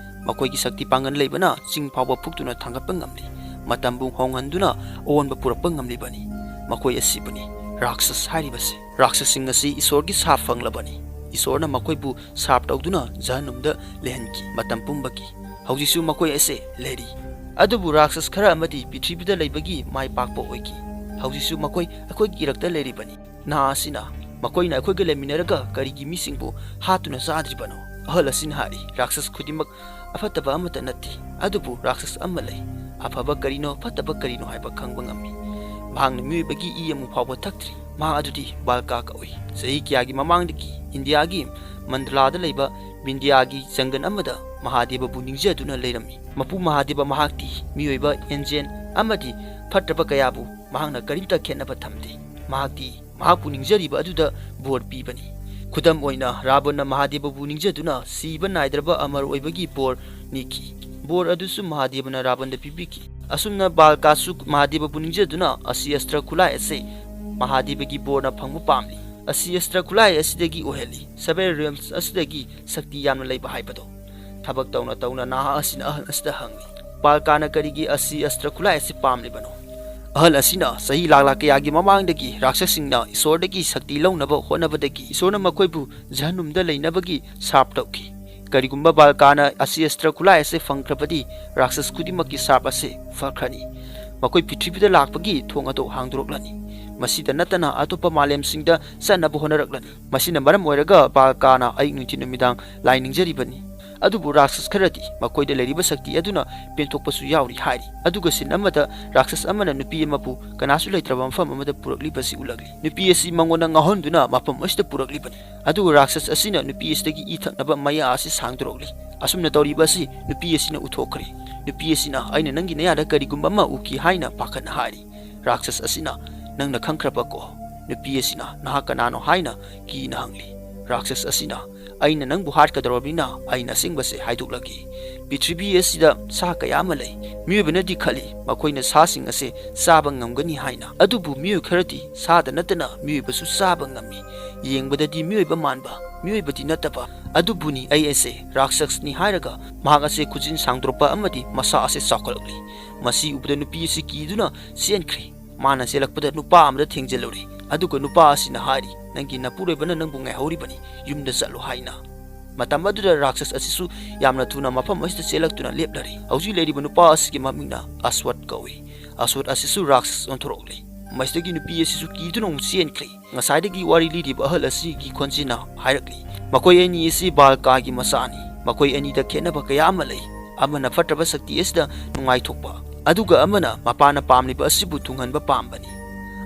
ꯃꯈꯣꯏꯒꯤ ꯁꯛꯇꯤ ꯄꯥꯡꯒꯜ ꯂꯩꯕꯅ ꯆꯤꯡ ꯐꯥꯎꯕ ꯐꯨꯛꯇꯨꯅ ꯊꯥꯡꯒꯠꯄ ꯉꯝꯂꯤ꯫ ꯃꯇꯝꯕꯨ ꯍꯣꯡꯍꯟꯗꯨꯅ ꯑꯑꯣꯟꯕ ꯄꯨꯔꯛꯄ ꯉꯝꯂꯤꯕꯅꯤ꯫ ꯃꯈꯣꯏ ꯑꯁꯤꯕꯨꯅꯤ ꯔꯥꯛꯁꯁ ꯍꯥꯏꯔꯤꯕꯁꯦ꯫ ꯔꯥꯛꯁꯁꯁꯤꯡ ꯑꯁꯤ ꯏꯁꯣꯔꯒꯤ ꯁꯥꯞ ꯐꯪꯂꯕꯅꯤ꯫ ꯏꯁꯣꯔꯅ ꯃꯈꯣꯏꯕꯨ ꯁꯥꯞ ꯇꯧꯗꯨꯅ ꯖꯍꯟꯅꯨꯝꯗ ꯂꯩꯍꯟꯈꯤ ꯃꯇꯝ ꯄꯨꯝꯕꯒꯤ꯫ ꯍꯧꯖꯤꯛꯁꯨ ꯃꯈꯣꯏ ꯑꯁꯦ ꯂꯩꯔꯤ꯫ ꯑꯗꯨꯕꯨ ꯔꯥꯛꯁꯁ ꯈꯔ ꯑꯃꯗꯤ ꯄ꯭ꯔꯤꯊꯤꯕꯤꯗ ꯂꯩꯕꯒꯤ ꯃꯥꯏ ꯄꯥꯛꯄ ꯑꯣꯏꯈꯤ꯫ ꯍꯧꯖꯤꯛꯁꯨ ꯃꯈꯣꯏ ꯑꯩꯈꯣꯏꯒꯤ ꯏꯔꯛꯇ ꯂꯩꯔꯤꯕꯅꯤ꯫ ꯅꯍꯥ ꯑꯁꯤꯅ ꯃꯈꯣꯏꯅ ꯑꯩꯈꯣꯏꯒ ꯂꯩꯃꯤꯟꯅꯔꯒ ꯀꯔꯤꯒꯤ ꯃꯤꯁꯤꯡꯕꯨ ꯍꯥꯠꯇꯨꯅ ꯆꯥꯗ꯭ꯔꯤꯕꯅꯣ? ꯑꯍꯜ ꯑꯁꯤꯅ ꯍꯥꯏꯔꯤ, ꯔꯥꯛꯁꯁ ꯈꯨꯗꯤꯡꯃꯛ ꯑꯐꯠꯇꯕ ꯑꯃꯠꯇ ꯅꯠꯇꯦ, ꯑꯗꯨꯕꯨ ꯔꯥꯛꯁꯁ ꯑꯃ ꯂꯩ꯫ ꯑꯐꯕ ꯀꯔꯤꯅꯣ, ꯐꯠꯇꯕ ꯀꯔꯤꯅꯣ ꯍꯥꯏꯕ ꯈꯪꯕ ꯉꯝꯃꯤ꯫ ꯃꯍꯥꯛꯅ ꯃꯤꯑꯣꯏꯕꯒꯤ ꯏ ꯑꯃꯨꯛ ꯐꯥꯎꯕ ꯊꯛꯇ꯭ꯔꯤ꯫ ꯃꯍꯥꯛ ꯑꯗꯨꯗꯤ ꯕꯥꯜꯀꯥ ꯀꯧꯏ꯫ ꯆꯍꯤ ꯀꯌꯥꯒꯤ ꯃꯃꯥꯡꯗꯒꯤ ꯏꯟꯗꯤꯌꯥꯒꯤ ꯃꯟꯗꯂꯥꯗ ꯂꯩꯕ ꯕꯤꯟꯗꯤꯌꯥꯒꯤ ꯖꯪꯒꯜ ꯑꯃꯗ ꯃꯍꯥꯗꯦꯕꯕꯨ ꯅꯤꯡꯖꯗꯨꯅ ꯂꯩꯔꯝꯃꯤ꯫ ꯃꯄꯨ ꯃꯍꯥꯗꯦꯕ ꯃꯍꯥꯛꯇꯤ ꯃꯤꯑꯣꯏꯕ, ꯑꯦꯟꯖꯦꯟ ꯑꯃꯗꯤ ꯐꯠꯇꯕ ꯀꯌꯥꯕꯨ ꯃꯍꯥꯛꯅ ꯀꯔꯤꯝꯇ ꯈꯦꯠꯅꯕ ꯊꯝꯗꯦ꯫ ꯃꯍꯥꯛꯇꯤ ꯃꯍꯥꯛꯄꯨ ꯅꯤꯡꯖꯔꯤꯕ ꯑꯗꯨꯗ ꯕꯣꯔ ꯄꯤꯕꯅꯤ꯫ ꯈꯨꯗꯝ ꯑꯣꯏꯅ, ꯔꯥꯕꯟꯅ ꯃꯍꯥꯗꯦꯕꯕꯨ ꯅꯤꯡꯖꯗꯨꯅ ꯁꯤꯕ ꯅꯥꯏꯗ꯭ꯔꯕ ꯑꯃꯔ ꯑꯣꯏꯕꯒꯤ ꯕꯣꯔ ꯅꯤꯈꯤ꯫ ꯕꯣꯔ ꯑꯗꯨꯁꯨ ꯃꯍꯥꯗꯦꯕꯅ ꯔꯥꯕꯟꯗ ꯄꯤꯕꯤꯈꯤ꯫ ꯑꯁꯨꯝꯅ ꯕꯥꯜꯀꯥꯁꯨ ꯃꯍꯥꯗꯦꯕꯕꯨ ꯅꯤꯡꯖꯗꯨꯅ ꯑꯁꯤ ꯑꯁꯇ꯭ꯔ ꯈꯨꯠꯂꯥꯏ ꯑꯁꯤ ꯃꯍꯥꯗꯦꯕꯒꯤ ꯕꯣꯔꯅ ꯐꯪꯕ ꯄꯥꯝꯂꯤ꯫ ꯑꯁꯤ ꯑꯁꯇ꯭ꯔ ꯈꯨꯠꯂꯥꯏ ꯑꯁꯤꯗꯒꯤ ꯑꯣꯏꯍꯜꯂꯤ꯫ ꯁꯚꯦꯟ ꯔꯤꯌꯝꯁ ꯑꯁꯤꯗꯒꯤ ꯁꯛꯇꯤ ꯌꯥꯝꯅ ꯂꯩꯕ ꯍꯥꯏꯕꯗꯣ꯫ ꯊꯕꯛ ꯇꯧꯅ ꯇꯧꯅ ꯅꯍꯥ ꯑꯁꯤꯅ ꯑꯍꯜ ꯑꯁꯤꯗ ꯍꯪꯂꯤ, "ꯕꯥꯜꯀꯥꯅ ꯀꯔꯤꯒꯤ ꯑꯁꯤ ꯑꯁꯇ꯭ꯔ ꯈꯨꯠꯂꯥꯏ ꯑꯁꯤ ꯄꯥꯝꯂꯤꯕꯅꯣ?" ꯑꯍꯜ ꯑꯁꯤꯅ ꯆꯍꯤ ꯂꯥꯛ ꯂꯥꯛ ꯀꯌꯥꯒꯤ ꯃꯃꯥꯡꯗꯒꯤ ꯔꯥꯛꯁꯁꯁꯤꯡꯅ ꯏꯁꯣꯔꯗꯒꯤ ꯁꯛꯇꯤ ꯂꯧꯅꯕ ꯍꯣꯠꯅꯕꯗꯒꯤ ꯏꯁꯣꯔꯅ ꯃꯈꯣꯏꯕꯨ ꯖꯍꯟꯅꯨꯝꯗ ꯂꯩꯅꯕꯒꯤ ꯁꯥꯞ ꯇꯧꯈꯤ꯫ ꯀꯔꯤꯒꯨꯝꯕ ꯕꯥꯜꯀꯥꯅ ꯑꯁꯤ ꯑꯁꯇ꯭ꯔ ꯈꯨꯠꯂꯥꯏ ꯑꯁꯤ ꯐꯪꯈ꯭ꯔꯕꯗꯤ ꯔꯥꯛꯁꯁ ꯈꯨꯗꯤꯡꯃꯛꯀꯤ ꯁꯥꯞ ꯑꯁꯤ ꯐꯈ꯭ꯔꯅꯤ꯫ ꯃꯈꯣꯏ ꯄ꯭ꯔꯤꯊꯤꯕꯤꯗ ꯂꯥꯛꯄꯒꯤ ꯊꯣꯡ ꯑꯗꯨ ꯍꯥꯡꯗꯣꯔꯛꯂꯅꯤ꯫ ꯃꯁꯤꯗ ꯅꯠꯇꯅ ꯑꯇꯣꯞꯄ ꯃꯥꯂꯦꯝꯁꯤꯡꯗ ꯆꯠꯅꯕ ꯍꯣꯠꯅꯔꯛꯂꯅꯤ꯫ ꯃꯁꯤꯅ ꯃꯔꯝ ꯑꯣꯏꯔꯒ ꯕꯥꯜꯀꯥꯅ ꯑꯌꯨꯛ ꯅꯨꯡꯊꯤꯜ ꯅꯨꯃꯤꯗꯥꯡ ꯂꯥꯏ ꯅꯤꯡꯖꯔꯤꯕꯅꯤ꯫ ꯑꯗꯨꯕꯨ ꯔꯥꯛꯁꯁ ꯈꯔꯗꯤ ꯃꯈꯣꯏꯗ ꯂꯩꯔꯤꯕ ꯁꯛꯇꯤ ꯑꯗꯨꯅ ꯄꯦꯟꯊꯣꯛꯄꯁꯨ ꯌꯥꯎꯔꯤ ꯍꯥꯏꯔꯤ꯫ ꯑꯗꯨꯒ ꯁꯤꯟ ꯑꯃꯗ ꯔꯥꯛꯁꯁ ꯑꯃꯅ ꯅꯨꯄꯤ ꯑꯃꯕꯨ ꯀꯅꯥꯁꯨ ꯂꯩꯇ꯭ꯔꯕ ꯃꯐꯝ ꯑꯃꯗ ꯄꯨꯔꯛꯂꯤꯕꯁꯤ ꯎꯠꯂꯛꯂꯤ꯫ ꯅꯨꯄꯤ ꯑꯁꯤ ꯃꯉꯣꯟꯗ ꯉꯥꯎꯍꯟꯗꯨꯅ ꯃꯐꯝ ꯑꯁꯤꯗ ꯄꯨꯔꯛꯂꯤꯕꯅꯤ꯫ ꯑꯗꯨꯒ ꯔꯥꯛꯁꯁ ꯑꯁꯤꯅ ꯅꯨꯄꯤ ꯑꯁꯤꯗꯒꯤ ꯏ ꯊꯛꯅꯕ ꯃꯌꯥ ꯑꯁꯤ ꯁꯥꯡꯗꯣꯔꯛꯂꯤ꯫ ꯑꯁꯨꯝꯅ ꯇꯧꯔꯤꯕ ꯑꯁꯤ ꯅꯨꯄꯤ ꯑꯁꯤꯅ ꯎꯊꯣꯛꯈ꯭ꯔꯦ꯫ ꯅꯨꯄꯤ ꯑꯁꯤꯅ, "ꯑꯩꯅ ꯅꯪꯒꯤ ꯅꯌꯥꯗ ꯀꯔꯤꯒꯨꯝꯕ ꯑꯃ ꯎꯈꯤ" ꯍꯥꯏꯅ ꯄꯥꯈꯠꯅ ꯍꯥꯏꯔꯤ꯫ ꯔꯥꯛꯁꯁ ꯑꯁꯤꯅ, "ꯅꯪꯅ ꯈꯪꯈ꯭ꯔꯕꯀꯣ?" ꯅꯨꯄꯤ ꯑꯁꯤꯅ, "ꯅꯍꯥꯛ ꯀꯅꯥꯅꯣ?" ꯍꯥꯏꯅ ꯀꯤꯅ ꯍꯪꯂꯤ꯫ ꯔꯥꯛꯁꯁ ꯑꯁꯤꯅ, "ꯑꯩꯅ ꯅꯪꯕꯨ ꯍꯥꯠꯀꯗꯧꯔꯕꯅꯤꯅ ꯑꯩꯅ ꯑꯁꯦꯡꯕꯁꯦ ꯍꯥꯏꯗꯣꯛꯂꯒꯦ꯫ ꯄ꯭ꯔꯤꯊꯤꯕꯤ ꯑꯁꯤꯗ ꯁꯥ ꯀꯌꯥ ꯑꯃ ꯂꯩ꯫ ꯃꯤꯑꯣꯏꯕꯅꯗꯤ ꯈꯜꯂꯤ ꯃꯈꯣꯏꯅ ꯁꯥꯁꯤꯡ ꯑꯁꯦ ꯆꯥꯕ ꯉꯝꯒꯅꯤ ꯍꯥꯏꯅ꯫ ꯑꯗꯨꯕꯨ ꯃꯤꯑꯣꯏ ꯈꯔꯗꯤ ꯁꯥꯗ ꯅꯠꯇꯅ ꯃꯤꯑꯣꯏꯕꯁꯨ ꯆꯥꯕ ꯉꯝꯃꯤ꯫ ꯌꯦꯡꯕꯗꯗꯤ ꯃꯤꯑꯣꯏꯕ ꯃꯥꯟꯕ, ꯃꯤꯑꯣꯏꯕꯗꯤ ꯅꯠꯇꯕ꯫ ꯑꯗꯨꯕꯨꯅꯤ ꯑꯩ ꯑꯁꯦ ꯔꯥꯛꯁꯁꯅꯤ" ꯍꯥꯏꯔꯒ ꯃꯍꯥꯛ ꯑꯁꯦ ꯈꯨꯖꯤꯟ ꯁꯥꯡꯗꯣꯔꯛꯄ ꯑꯃꯗꯤ ꯃꯁꯥ ꯑꯁꯦ ꯆꯥꯎꯈꯠꯂꯛꯂꯤ꯫ ꯃꯁꯤ ꯎꯕꯗ ꯅꯨꯄꯤ ꯑꯁꯤ ꯀꯤꯗꯨꯅ ꯆꯦꯟꯈ꯭ꯔꯦ꯫ ꯃꯥꯅ ꯆꯦꯜꯂꯛꯄꯗ ꯅꯨꯄꯥ ꯑꯃꯗ ꯊꯦꯡꯖꯤꯜꯂꯨꯔꯦ꯫ ꯑꯗꯨꯒ ꯅꯨꯄꯥ ꯑꯁꯤꯅ ꯍꯥꯏꯔꯤ, "ꯅꯪꯒꯤ ꯅꯄꯨꯔꯣꯏꯕꯅ ꯅꯪꯕꯨ ꯉꯥꯏꯍꯧꯔꯤꯕꯅꯤ, ꯌꯨꯝꯗ ꯆꯠꯂꯣ" ꯍꯥꯏꯅ꯫ ꯃꯇꯝ ꯑꯗꯨꯗ ꯔꯥꯛꯁꯁ ꯑꯁꯤꯁꯨ ꯌꯥꯝꯅ ꯊꯨꯅ ꯃꯐꯝ ꯑꯁꯤꯗ ꯆꯦꯜꯂꯛꯇꯨꯅ ꯂꯦꯞꯂꯔꯦ꯫ ꯍꯧꯖꯤꯛ ꯂꯩꯔꯤꯕ ꯅꯨꯄꯥ ꯑꯁꯤꯒꯤ ꯃꯃꯤꯡꯅ ꯑꯁ꯭ꯋꯠ ꯀꯧꯏ꯫ ꯑꯁ꯭ꯋꯠ ꯑꯁꯤꯁꯨ ꯔꯥꯛꯁꯁ ꯑꯣꯟꯊꯣꯔꯛꯂꯦ꯫ ꯃꯁꯤꯗꯒꯤ ꯅꯨꯄꯤ ꯑꯁꯤꯁꯨ ꯀꯤꯗꯨꯅ ꯑꯃꯨꯛ ꯆꯦꯟꯈ꯭ꯔꯦ꯫ ꯉꯁꯥꯏꯗꯒꯤ ꯋꯥꯔꯤ ꯂꯤꯔꯤꯕ ꯑꯍꯜ ꯑꯁꯤꯒꯤ ꯈꯣꯟꯖꯦꯜꯅ ꯍꯥꯏꯔꯛꯂꯤ, ꯃꯈꯣꯏ ꯑꯅꯤ ꯑꯁꯤ ꯕꯥꯜꯀꯥꯒꯤ ꯃꯆꯥꯅꯤ꯫ ꯃꯈꯣꯏ ꯑꯅꯤꯗ ꯈꯦꯠꯅꯕ ꯀꯌꯥ ꯑꯃ ꯂꯩ꯫ ꯑꯃꯅ ꯐꯠꯇ꯭ꯔꯕ ꯁꯛꯇꯤ ꯑꯁꯤꯗ ꯅꯨꯡꯉꯥꯏꯊꯣꯛꯄ, ꯑꯗꯨꯒ ꯑꯃꯅ ꯃꯄꯥꯅ ꯄꯥꯝꯂꯤꯕ ꯑꯁꯤꯕꯨ ꯊꯨꯡꯍꯟꯕ ꯄꯥꯝꯕꯅꯤ꯫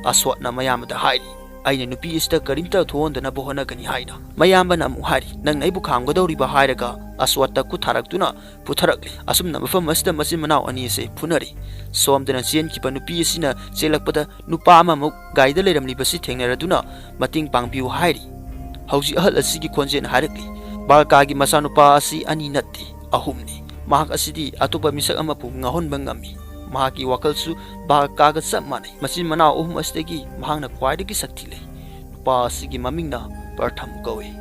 ꯑꯁ꯭ꯋꯠꯅ ꯃꯌꯥꯝꯕꯗ ꯍꯥꯏꯔꯤ, ꯑꯩꯅ ꯅꯨꯄꯤ ꯑꯁꯤꯗ ꯀꯔꯤꯝꯇ ꯊꯣꯛꯍꯟꯗꯅꯕ ꯍꯣꯠꯅꯒꯅꯤ ꯍꯥꯏꯅ꯫ ꯃꯌꯥꯝꯕꯅ ꯑꯃꯨꯛ ꯍꯥꯏꯔꯤ, ꯅꯪꯅ ꯑꯩꯕꯨ ꯈꯥꯝꯒꯗꯧꯔꯤꯕ ꯍꯥꯏꯔꯒ ꯑꯁ꯭ꯋꯠꯇ ꯈꯨꯠ ꯊꯥꯔꯛꯇꯨꯅ ꯄꯨꯊꯔꯛꯂꯦ꯫ ꯑꯁꯨꯝꯅ ꯃꯐꯝ ꯑꯁꯤꯗ ꯃꯆꯤꯟ ꯃꯅꯥꯎ ꯑꯅꯤ ꯑꯁꯤ ꯐꯨꯅꯔꯤ꯫ ꯁꯣꯝꯗꯅ ꯆꯦꯟꯈꯤꯕ ꯅꯨꯄꯤ ꯑꯁꯤꯅ ꯆꯦꯜꯂꯛꯄꯗ ꯅꯨꯄꯥ ꯑꯃꯃꯨꯛ ꯒꯥꯔꯤꯗ ꯂꯩꯔꯝꯂꯤꯕꯁꯤ ꯊꯦꯡꯅꯔꯗꯨꯅ ꯃꯇꯦꯡ ꯄꯥꯡꯕꯤꯌꯨ ꯍꯥꯏꯔꯤ꯫ ꯍꯧꯖꯤꯛ ꯑꯍꯜ ꯑꯁꯤꯒꯤ ꯈꯣꯟꯖꯦꯜꯅ ꯍꯥꯏꯔꯛꯂꯤ, ꯕꯥꯜꯀꯥꯒꯤ ꯃꯆꯥꯅꯨꯄꯥ ꯑꯁꯤ ꯑꯅꯤ ꯅꯠꯇꯦ, ꯑꯍꯨꯝꯅꯤ꯫ ꯃꯍꯥꯛ ꯑꯁꯤꯗꯤ ꯑꯇꯣꯞꯄ ꯃꯤꯁꯛ ꯑꯃꯕꯨ ꯉꯥꯎꯍꯟꯕ ꯉꯝꯃꯤ꯫ ꯃꯍꯥꯛꯀꯤ ꯋꯥꯈꯜꯁꯨ ꯕꯥꯜꯀꯥꯒ ꯆꯞ ꯃꯥꯟꯅꯩ꯫ ꯃꯆꯤꯟ ꯃꯅꯥꯎ ꯑꯍꯨꯝ ꯑꯁꯤꯗꯒꯤ ꯃꯍꯥꯛꯅ ꯈ꯭ꯋꯥꯏꯗꯒꯤ ꯁꯛꯇꯤ ꯂꯩ꯫ ꯅꯨꯄꯥ ꯑꯁꯤꯒꯤ ꯃꯃꯤꯡꯅ ꯄ꯭ꯔꯊꯝ ꯀꯧꯏ꯫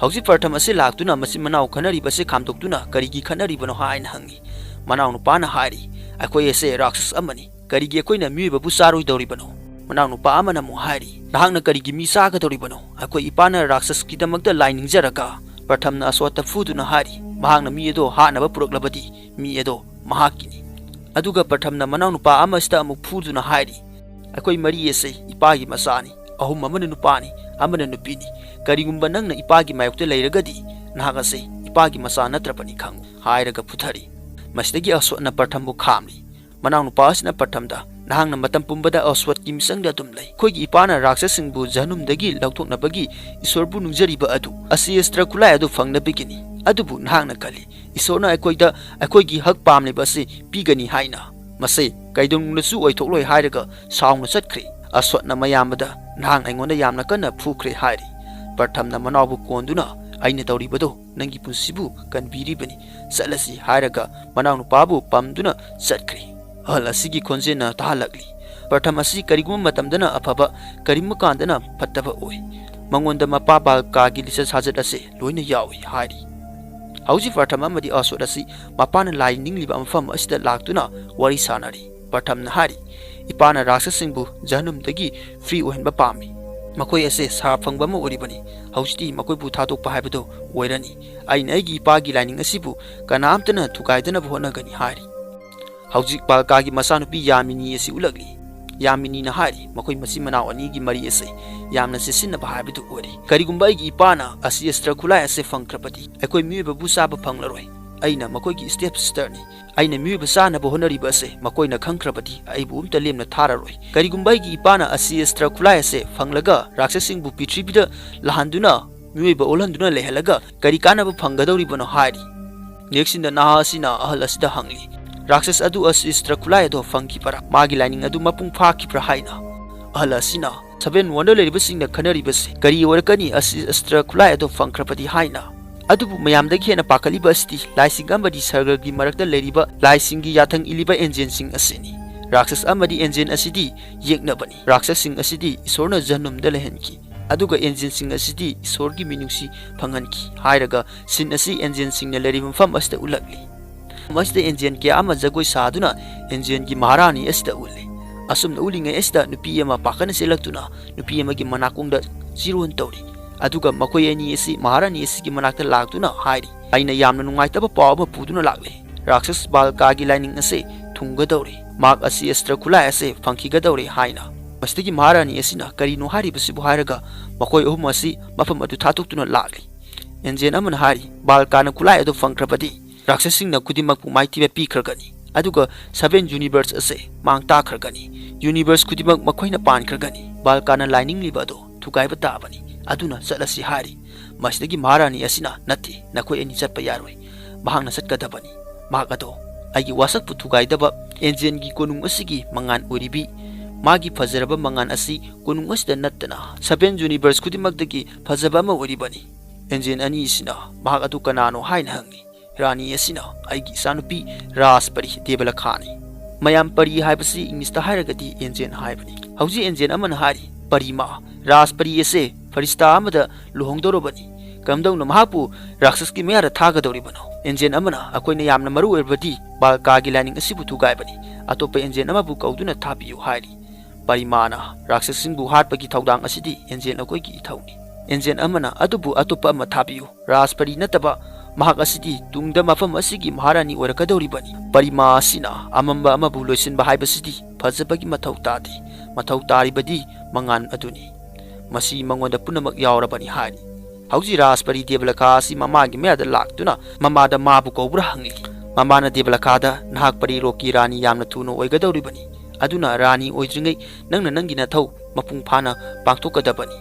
ꯍꯧꯖꯤꯛ ꯄ꯭ꯔꯊꯝ ꯑꯁꯤ ꯂꯥꯛꯇꯨꯅ ꯃꯆꯤꯟ ꯃꯅꯥꯎ ꯈꯠꯅꯔꯤꯕꯁꯤ ꯈꯥꯝꯗꯣꯛꯇꯨꯅ ꯀꯔꯤꯒꯤ ꯈꯠꯅꯔꯤꯕꯅꯣ ꯍꯥꯏꯅ ꯍꯪꯉꯤ꯫ ꯃꯅꯥꯎꯅꯨꯄꯥꯅ ꯍꯥꯏꯔꯤ, ꯑꯩꯈꯣꯏ ꯑꯁꯦ ꯔꯥꯛꯁꯁ ꯑꯃꯅꯤ꯫ ꯀꯔꯤꯒꯤ ꯑꯩꯈꯣꯏꯅ ꯃꯤꯑꯣꯏꯕꯕꯨ ꯆꯥꯔꯣꯏꯗꯧꯔꯤꯕꯅꯣ? ꯃꯅꯥꯎꯅꯨꯄꯥ ꯑꯃꯅ ꯑꯃꯨꯛ ꯍꯥꯏꯔꯤ, ꯅꯍꯥꯛꯅ ꯀꯔꯤꯒꯤ ꯃꯤ ꯆꯥꯒꯗꯧꯔꯤꯕꯅꯣ? ꯑꯩꯈꯣꯏ ꯏꯄꯥꯅ ꯔꯥꯛꯁꯁꯀꯤꯗꯃꯛꯇ ꯂꯥꯏ ꯅꯤꯡꯖꯔꯒ꯫ ꯄ꯭ꯔꯊꯝꯅ ꯑꯁ꯭ꯋꯠꯇ ꯐꯨꯗꯨꯅ ꯍꯥꯏꯔꯤ, ꯃꯍꯥꯛꯅ ꯃꯤ ꯑꯗꯣ ꯍꯥꯠꯅꯕ ꯄꯨꯔꯛꯂꯕꯗꯤ ꯃꯤ ꯑꯗꯣ ꯃꯍꯥꯛꯀꯤꯅꯤ꯫ ꯑꯗꯨꯒ ꯄ꯭ꯔꯊꯝꯅ ꯃꯅꯥꯎꯅꯨꯄꯥ ꯑꯃꯁꯤꯗ ꯑꯃꯨꯛ ꯐꯨꯗꯨꯅ ꯍꯥꯏꯔꯤ, ꯑꯩꯈꯣꯏ ꯃꯔꯤ ꯑꯁꯦ ꯏꯄꯥꯒꯤ ꯃꯆꯥꯅꯤ, ꯑꯍꯨꯝ ꯑꯃꯅ ꯅꯨꯄꯥꯅꯤ, ꯑꯃꯅ ꯅꯨꯄꯤꯅꯤ꯫ ꯀꯔꯤꯒꯨꯝꯕ ꯅꯪꯅ ꯏꯄꯥꯒꯤ ꯃꯥꯌꯣꯛꯇ ꯂꯩꯔꯒꯗꯤ ꯅꯍꯥꯛ ꯑꯁꯦ ꯏꯄꯥꯒꯤ ꯃꯆꯥ ꯅꯠꯇ꯭ꯔꯕꯅꯤ ꯈꯪꯉꯨ ꯍꯥꯏꯔꯒ ꯐꯨꯊꯔꯤ꯫ ꯃꯁꯤꯗꯒꯤ ꯑꯁ꯭ꯋꯠꯅ ꯄ꯭ꯔꯊꯝꯕꯨ ꯈꯥꯝꯂꯤ꯫ ꯃꯅꯥꯎꯅꯨꯄꯥ ꯑꯁꯤꯅ ꯄ꯭ꯔꯊꯝꯗ, ꯅꯍꯥꯛꯅ ꯃꯇꯝ ꯄꯨꯝꯕꯗ ꯑꯁ꯭ꯋꯠꯀꯤ ꯃꯤꯆꯪꯗ ꯑꯗꯨꯝ ꯂꯩ꯫ ꯑꯩꯈꯣꯏꯒꯤ ꯏꯄꯥꯅ ꯔꯥꯛꯁꯁꯁꯤꯡꯕꯨ ꯖꯍꯅꯨꯝꯗꯒꯤ ꯂꯧꯊꯣꯛꯅꯕꯒꯤ ꯏꯁꯣꯔꯕꯨ ꯅꯤꯡꯖꯔꯤꯕ ꯑꯗꯨ ꯑꯁꯤ ꯑꯁꯇ꯭ꯔ ꯈꯨꯠꯂꯥꯏ ꯑꯗꯨ ꯐꯪꯅꯕꯒꯤꯅꯤ꯫ ꯑꯗꯨꯕꯨ ꯅꯍꯥꯛꯅ ꯈꯜꯂꯤ, ꯏꯁꯣꯔꯅ ꯑꯩꯈꯣꯏꯗ ꯑꯩꯈꯣꯏꯒꯤ ꯍꯛ ꯄꯥꯝꯂꯤꯕ ꯑꯁꯤ ꯄꯤꯒꯅꯤ ꯍꯥꯏꯅ? ꯃꯁꯤ ꯀꯩꯗꯧꯅꯨꯡꯗꯁꯨ ꯑꯣꯏꯊꯣꯛꯂꯣꯏ ꯍꯥꯏꯔꯒ ꯁꯥꯎꯅ ꯆꯠꯈ꯭ꯔꯦ꯫ ꯑꯁ꯭ꯋꯠꯅ ꯃꯌꯥꯝꯕꯗ, ꯅꯍꯥꯛꯅ ꯑꯩꯉꯣꯟꯗ ꯌꯥꯝꯅ ꯀꯟꯅ ꯐꯨꯈ꯭ꯔꯦ ꯍꯥꯏꯔꯤ꯫ ꯄ꯭ꯔꯊꯝꯅ ꯃꯅꯥꯎꯕꯨ ꯀꯣꯟꯗꯨꯅ, ꯑꯩꯅ ꯇꯧꯔꯤꯕꯗꯣ ꯅꯪꯒꯤ ꯄꯨꯟꯁꯤꯕꯨ ꯀꯟꯕꯤꯔꯤꯕꯅꯤ, ꯆꯠꯂꯁꯤ ꯍꯥꯏꯔꯒ ꯃꯅꯥꯎꯅꯨꯄꯥꯕꯨ ꯄꯝꯗꯨꯅ ꯆꯠꯈ꯭ꯔꯦ꯫ ꯑꯍꯜ ꯑꯁꯤꯒꯤ ꯈꯣꯟꯖꯦꯜꯅ ꯇꯥꯍꯜꯂꯛꯂꯤ, ꯄ꯭ꯔꯊꯝ ꯑꯁꯤ ꯀꯔꯤꯒꯨꯝꯕ ꯃꯇꯝꯗꯅ ꯑꯐꯕ, ꯀꯔꯤꯒꯨꯝꯕ ꯀꯥꯟꯗꯅ ꯐꯠꯇꯕ ꯑꯣꯏ꯫ ꯃꯉꯣꯟꯗ ꯃꯄꯥ ꯕꯥꯜꯀꯥꯒꯤ ꯂꯤꯆꯠ ꯁꯥꯖꯠ ꯑꯁꯤ ꯂꯣꯏꯅ ꯌꯥꯎꯏ ꯍꯥꯏꯔꯤ꯫ ꯍꯧꯖꯤꯛ ꯄ꯭ꯔꯊꯝ ꯑꯃꯗꯤ ꯑꯁ꯭ꯋꯠ ꯑꯁꯤ ꯃꯄꯥꯅ ꯂꯥꯏ ꯅꯤꯡꯂꯤꯕ ꯃꯐꯝ ꯑꯁꯤꯗ ꯂꯥꯛꯇꯨꯅ ꯋꯥꯔꯤ ꯁꯥꯅꯔꯤ꯫ ꯄ꯭ꯔꯊꯝꯅ ꯍꯥꯏꯔꯤ, ꯏꯄꯥꯅ ꯔꯥꯛꯁꯁꯁꯤꯡꯕꯨ ꯖꯍꯅꯨꯝꯗꯒꯤ ꯐ꯭ꯔꯤ ꯑꯣꯏꯍꯟꯕ ꯄꯥꯝꯃꯤ꯫ ꯃꯈꯣꯏ ꯑꯁꯦ ꯁꯥꯔ ꯐꯪꯕ ꯑꯃ ꯑꯣꯏꯔꯤꯕꯅꯤ꯫ ꯍꯧꯖꯤꯛꯇꯤ ꯃꯈꯣꯏꯕꯨ ꯊꯥꯗꯣꯛꯄ ꯍꯥꯏꯕꯗꯨ ꯑꯣꯏꯔꯅꯤ꯫ ꯑꯩꯅ ꯑꯩꯒꯤ ꯏꯄꯥꯒꯤ ꯂꯥꯏꯅꯤꯡ ꯑꯁꯤꯕꯨ ꯀꯅꯥꯝꯇꯅ ꯊꯨꯒꯥꯏꯗꯅꯕ ꯍꯣꯠꯅꯒꯅꯤ ꯍꯥꯏꯔꯤ꯫ ꯍꯧꯖꯤꯛ ꯕꯥꯜꯀꯥꯒꯤ ꯃꯆꯥꯅꯨꯄꯤ ꯌꯥꯃꯤꯅꯤ ꯑꯁꯤ ꯎꯠꯂꯛꯂꯤ꯫ ꯌꯥꯃꯤꯅꯤꯅ ꯍꯥꯏꯔꯤ, ꯃꯈꯣꯏ ꯃꯆꯤꯟ ꯃꯅꯥꯎ ꯑꯅꯤꯒꯤ ꯃꯔꯤ ꯑꯁꯦ ꯌꯥꯝꯅ ꯆꯦꯠꯁꯤꯟꯅꯕ ꯍꯥꯏꯕꯗꯨ ꯑꯣꯏꯔꯤ꯫ ꯀꯔꯤꯒꯨꯝꯕ ꯑꯩꯒꯤ ꯏꯄꯥꯅ ꯑꯁꯤ ꯑꯁꯇ꯭ꯔ ꯈꯨꯠꯂꯥꯏ ꯑꯁꯦ ꯐꯪꯈ꯭ꯔꯕꯗꯤ, ꯑꯩꯈꯣꯏ ꯃꯤꯑꯣꯏꯕꯕꯨ ꯆꯥꯕ ꯐꯪꯂꯔꯣꯏ꯫ ꯑꯩꯅ ꯃꯈꯣꯏꯒꯤ ꯁ꯭ꯇꯦꯞ ꯁꯤꯁꯇꯔꯅꯤ꯫ ꯑꯩꯅ ꯃꯤꯑꯣꯏꯕ ꯆꯥꯅꯕ ꯍꯣꯠꯅꯔꯤꯕ ꯑꯁꯦ ꯃꯈꯣꯏꯅ ꯈꯪꯈ꯭ꯔꯕꯗꯤ, ꯑꯩꯕꯨ ꯑꯝꯇ ꯂꯦꯝꯅ ꯊꯥꯔꯔꯣꯏ꯫ ꯀꯔꯤꯒꯨꯝꯕ ꯑꯩꯒꯤ ꯏꯄꯥꯅ ꯑꯁꯤ ꯑꯁꯇ꯭ꯔ ꯈꯨꯠꯂꯥꯏ ꯑꯁꯦ ꯐꯪꯂꯒ ꯔꯥꯛꯁꯁꯁꯤꯡꯕꯨ ꯄ꯭ꯔꯤꯊꯤꯕꯤꯗ ꯂꯥꯛꯍꯟꯗꯨꯅ, ꯃꯤꯑꯣꯏꯕ ꯑꯣꯜꯍꯟꯗꯨꯅ ꯂꯩꯍꯜꯂꯒ ꯀꯔꯤ ꯀꯥꯟꯅꯕ ꯐꯪꯒꯗꯧꯔꯤꯕꯅꯣ ꯍꯥꯏꯔꯤ꯫ ꯅꯦꯛꯁꯤꯟꯗ ꯅꯍꯥ ꯑꯁꯤꯅ ꯑꯍꯜ ꯑꯁꯤꯗ ꯍꯪꯂꯤ, ꯔꯥꯛꯁꯁ ꯑꯗꯨ ꯑꯁꯤ ꯑꯁꯇ꯭ꯔ ꯈꯨꯠꯂꯥꯏ ꯑꯗꯣ ꯐꯪꯈꯤꯕꯔꯥ, ꯃꯥꯒꯤ ꯂꯥꯏꯅꯤꯡ ꯑꯗꯨ ꯃꯄꯨꯡ ꯐꯥꯈꯤꯕ꯭ꯔꯥ ꯍꯥꯏꯅ꯫ ꯑꯍꯜ ꯑꯁꯤꯅ, ꯁꯚꯦꯟ ꯋꯟꯗꯔ ꯂꯩꯔꯤꯕꯁꯤꯡꯅ ꯈꯟꯅꯔꯤꯕꯁꯤ ꯀꯔꯤ ꯑꯣꯏꯔꯛꯀꯅꯤ, ꯑꯁꯤ ꯑꯁꯇ꯭ꯔ ꯈꯨꯠꯂꯥꯏ ꯑꯗꯣ ꯐꯪꯈ꯭ꯔꯕꯗꯤ ꯍꯥꯏꯅ꯫ ꯑꯗꯨꯕꯨ ꯃꯌꯥꯝꯗꯒꯤ ꯍꯦꯟꯅ ꯄꯥꯈꯠꯂꯤꯕ ꯑꯁꯤꯗꯤ ꯂꯥꯏꯁꯤꯡ ꯑꯃꯗꯤ ꯁꯔꯒꯒꯤ ꯃꯔꯛꯇ ꯂꯩꯔꯤꯕ ꯂꯥꯏꯁꯤꯡꯒꯤ ꯌꯥꯊꯪ ꯏꯜꯂꯤꯕ ꯑꯦꯟꯖꯦꯟꯁꯤꯡ ꯑꯁꯤꯅꯤ꯫ ꯔꯥꯛꯁꯁ ꯑꯃꯗꯤ ꯑꯦꯟꯖꯦꯟ ꯑꯁꯤꯗꯤ ꯌꯦꯛꯅꯕꯅꯤ꯫ ꯔꯥꯛꯁꯁꯁꯤꯡ ꯑꯁꯤꯗꯤ ꯏꯁꯣꯔꯅ ꯖꯅꯨꯝꯗ ꯂꯩꯍꯟꯈꯤ, ꯑꯗꯨꯒ ꯑꯦꯟꯖꯦꯟꯁꯤꯡ ꯑꯁꯤꯗꯤ ꯏꯁꯣꯔꯒꯤ ꯃꯤꯅꯨꯡꯁꯤ ꯐꯪꯍꯟꯈꯤ ꯍꯥꯏꯔꯒ ꯁꯤꯟ ꯑꯁꯤ ꯑꯦꯟꯖꯦꯟꯁꯤꯡꯅ ꯂꯩꯔꯤꯕ ꯃꯐꯝ ꯑꯁꯤꯗ ꯎꯠꯂꯛꯂꯤ꯫ ꯃꯁꯤꯗ ꯑꯦꯟꯖꯦꯟ ꯀꯌꯥ ꯑꯃ ꯖꯒꯣꯏ ꯁꯥꯗꯨꯅ ꯑꯦꯟꯖꯦꯟꯒꯤ ꯃꯍꯥꯔꯥꯅꯤ ꯑꯁꯤꯗ ꯎꯠꯂꯤ꯫ ꯑꯁꯨꯝꯅ ꯎꯠꯂꯤꯉꯩ ꯑꯁꯤꯗ ꯅꯨꯄꯤ ꯑꯃ ꯄꯥꯈꯠꯅ ꯆꯦꯜꯂꯛꯇꯨꯅ ꯅꯨꯄꯤ ꯑꯃꯒꯤ ꯃꯅꯥꯀꯣꯡꯗ ꯆꯤꯔꯣꯟ ꯇꯧꯔꯤ꯫ ꯑꯗꯨꯒ ꯃꯈꯣꯏ ꯑꯅꯤ ꯑꯁꯤ ꯃꯍꯥꯔꯥꯅꯤ ꯑꯁꯤꯒꯤ ꯃꯅꯥꯛꯇ ꯂꯥꯛꯇꯨꯅ ꯍꯥꯏꯔꯤ, "ꯑꯩꯅ ꯌꯥꯝꯅ ꯅꯨꯡꯉꯥꯏꯇꯕ ꯄꯥꯎ ꯑꯃ ꯄꯨꯗꯨꯅ ꯂꯥꯛꯂꯦ꯫ ꯔꯥꯛꯁꯁ ꯕꯥꯜꯀꯥꯒꯤ ꯂꯥꯏꯅꯤꯡ ꯑꯁꯦ ꯊꯨꯡꯒꯗꯧꯔꯦ꯫ ꯃꯍꯥꯛ ꯑꯁꯤ ꯑꯁꯇ꯭ꯔ ꯈꯨꯠꯂꯥꯏ ꯑꯁꯦ ꯐꯪꯈꯤꯒꯗꯧꯔꯦ" ꯍꯥꯏꯅ꯫ ꯃꯁꯤꯗꯒꯤ ꯃꯍꯥꯔꯥꯅꯤ ꯑꯁꯤꯅ, "ꯀꯔꯤꯅꯣ ꯍꯥꯏꯔꯤꯕꯁꯤꯕꯨ?" ꯍꯥꯏꯔꯒ ꯃꯈꯣꯏ ꯑꯍꯨꯝ ꯑꯁꯤ ꯃꯐꯝ ꯑꯗꯨ ꯊꯥꯗꯣꯛꯇꯨꯅ ꯂꯥꯛꯂꯤ꯫ ꯑꯦꯟꯖꯦꯟ ꯑꯃꯅ ꯍꯥꯏꯔꯤ, "ꯕꯥꯜꯀꯥꯅ ꯈꯨꯠꯂꯥꯏ ꯑꯗꯨ ꯐꯪꯈ꯭ꯔꯕꯗꯤ ꯔꯥꯛꯁꯁꯁꯤꯡꯅ ꯈꯨꯗꯤꯡꯃꯛꯄꯨ ꯃꯥꯏꯊꯤꯕ ꯄꯤꯈ꯭ꯔꯒꯅꯤ, ꯑꯗꯨꯒ ꯁꯚꯦꯟ ꯌꯨꯅꯤꯚꯔꯁ ꯑꯁꯦ ꯃꯥꯡ ꯇꯥꯛꯈ꯭ꯔꯒꯅꯤ꯫ ꯌꯨꯅꯤꯚꯔꯁ ꯈꯨꯗꯤꯡꯃꯛ ꯃꯈꯣꯏꯅ ꯄꯥꯟꯈ꯭ꯔꯒꯅꯤ꯫ ꯕꯥꯜꯀꯥꯅ ꯂꯥꯏꯅꯤꯡꯂꯤꯕ ꯑꯗꯨ ꯊꯨꯒꯥꯏꯕ ꯇꯥꯕꯅꯤ꯫ ꯑꯗꯨꯅ ꯆꯠꯂꯁꯤ" ꯍꯥꯏꯔꯤ꯫ ꯃꯁꯤꯗꯒꯤ ꯃꯍꯥꯔꯥꯅꯤ ꯑꯁꯤꯅ, "ꯅꯠꯇꯦ, ꯅꯈꯣꯏ ꯑꯅꯤ ꯆꯠꯄ ꯌꯥꯔꯣꯏ꯫ ꯃꯍꯥꯛꯅ ꯆꯠꯀꯗꯕꯅꯤ꯫ ꯃꯍꯥꯛ ꯑꯗꯣ ꯑꯩꯒꯤ ꯋꯥꯁꯛꯄꯨ ꯊꯨꯒꯥꯏꯗꯕ ꯑꯦꯟꯖꯦꯟꯒꯤ ꯀꯣꯅꯨꯡ ꯑꯁꯤꯒꯤ ꯃꯉꯥꯜ ꯑꯣꯏꯔꯤꯕꯤ, ꯃꯥꯒꯤ ꯐꯖꯔꯕ ꯃꯉꯥꯜ ꯑꯁꯤ ꯀꯣꯅꯨꯡ ꯑꯁꯤꯗ ꯅꯠꯇꯅ ꯁꯚꯦꯟ ꯌꯨꯅꯤꯚꯔꯁ ꯈꯨꯗꯤꯡꯃꯛꯇꯒꯤ ꯐꯖꯕ ꯑꯃ ꯑꯣꯏꯔꯤꯕꯅꯤ꯫" ꯑꯦꯟꯖꯦꯟ ꯑꯅꯤꯁꯤꯅ, "ꯃꯍꯥꯛ ꯑꯗꯨ ꯀꯅꯥꯅꯣ?" ꯍꯥꯏꯅ ꯍꯪꯂꯤ꯫ ꯔꯥꯅꯤ ꯑꯁꯤꯅ, "ꯑꯩꯒꯤ ꯏꯆꯥꯅꯨꯄꯤ ꯔꯥꯖꯄꯔꯤ ꯗꯦꯕꯂꯈꯥꯅꯤ꯫" ꯃꯌꯥꯝ ꯄꯔꯤ ꯍꯥꯏꯕꯁꯤ ꯏꯪꯂꯤꯁꯇ ꯍꯥꯏꯔꯒꯗꯤ ꯑꯦꯟꯖꯦꯟ ꯍꯥꯏꯕꯅꯤ꯫ ꯍꯧꯖꯤꯛ ꯑꯦꯟꯖꯦꯟ ꯑꯃꯅ ꯍꯥꯏꯔꯤ, "ꯄꯔꯤ ꯃꯥ, ꯔꯥꯖꯄꯔꯤ ꯑꯁꯦ ꯐꯔꯤꯁꯇꯥ ꯑꯃꯗ ꯂꯨꯍꯣꯡꯗꯧꯔꯕꯅꯤ꯫ ꯀꯝꯗꯧꯅ ꯃꯍꯥꯛꯄꯨ ꯔꯥꯛꯁꯁꯀꯤ ꯃꯌꯥꯗ ꯊꯥꯒꯗꯧꯔꯤꯕꯅꯣ?" ꯑꯦꯟꯖꯦꯟ ꯑꯃꯅ, "ꯑꯩꯈꯣꯏꯅ ꯌꯥꯝꯅ ꯃꯔꯨ ꯑꯣꯏꯔꯕꯗꯤ ꯕꯥꯜꯀꯥꯒꯤ ꯂꯥꯏꯅꯤꯡ ꯑꯁꯤꯕꯨ ꯊꯨꯒꯥꯏꯕꯅꯤ꯫ ꯑꯇꯣꯞꯄ ꯑꯦꯟꯖꯦꯟ ꯑꯃꯕꯨ ꯀꯧꯗꯨꯅ ꯊꯥꯕꯤꯌꯨ" ꯍꯥꯏꯔꯤ꯫ ꯄꯔꯤꯃꯥꯅ ꯔꯥꯛꯁꯁꯁꯤꯡꯕꯨ ꯍꯥꯠꯄꯒꯤ ꯊꯧꯗꯥꯡ ꯑꯁꯤꯗꯤ ꯑꯦꯟꯖꯦꯟ ꯑꯩꯈꯣꯏꯒꯤ ꯏꯊꯧꯅꯤ꯫ ꯑꯦꯟꯖꯦꯟ ꯑꯃꯅ ꯑꯗꯨꯕꯨ ꯑꯇꯣꯞꯄ ꯑꯃ ꯊꯥꯕꯤꯌꯨ꯫ ꯔꯥꯖꯄꯔꯤ ꯅꯠꯇꯕ ꯃꯍꯥꯛ ꯑꯁꯤꯗꯤ ꯇꯨꯡꯗ ꯃꯐꯝ ꯑꯁꯤꯒꯤ ꯃꯍꯥꯔꯥꯅꯤ ꯑꯣꯏꯔꯛꯀꯗꯧꯔꯤꯕꯅꯤ꯫ ꯄꯔꯤꯃꯥ ꯑꯁꯤꯅ ꯑꯃꯝꯕ ꯑꯃꯕꯨ ꯂꯣꯏꯁꯤꯟꯕ ꯍꯥꯏꯕꯁꯤꯗꯤ ꯐꯖꯕꯒꯤ ꯃꯊꯧ ꯇꯥꯗꯦ꯫ ꯃꯊꯧ ꯇꯥꯔꯤꯕꯗꯤ ꯃꯉꯥꯟ ꯑꯗꯨꯅꯤ꯫ ꯃꯁꯤ ꯃꯉꯣꯟꯗ ꯄꯨꯝꯅꯃꯛ ꯌꯥꯎꯔꯕꯅꯤ ꯍꯥꯏꯔꯤ꯫ ꯍꯧꯖꯤꯛ ꯔꯥꯖꯄꯔꯤ ꯗꯦꯕꯂꯀꯥ ꯑꯁꯤ ꯃꯃꯥꯒꯤ ꯃꯌꯥꯗ ꯂꯥꯛꯇꯨꯅ ꯃꯃꯥꯗ ꯃꯥꯕꯨ ꯀꯧꯕ꯭ꯔꯥ ꯍꯪꯂꯤ꯫ ꯃꯃꯥꯅ ꯗꯦꯕꯂꯀꯥꯗ, "ꯅꯍꯥꯛ ꯄꯔꯤꯂꯣꯛꯀꯤ ꯔꯥꯅꯤ ꯌꯥꯝꯅ ꯊꯨꯅ ꯑꯣꯏꯒꯗꯧꯔꯤꯕꯅꯤ, ꯑꯗꯨꯅ ꯔꯥꯅꯤ ꯑꯣꯏꯗ꯭ꯔꯤꯉꯩ ꯅꯪꯅ ꯅꯪꯒꯤ ꯅꯊꯧ ꯃꯄꯨꯡ ꯐꯥꯅ ꯄꯥꯡꯊꯣꯛꯀꯗꯕꯅꯤ꯫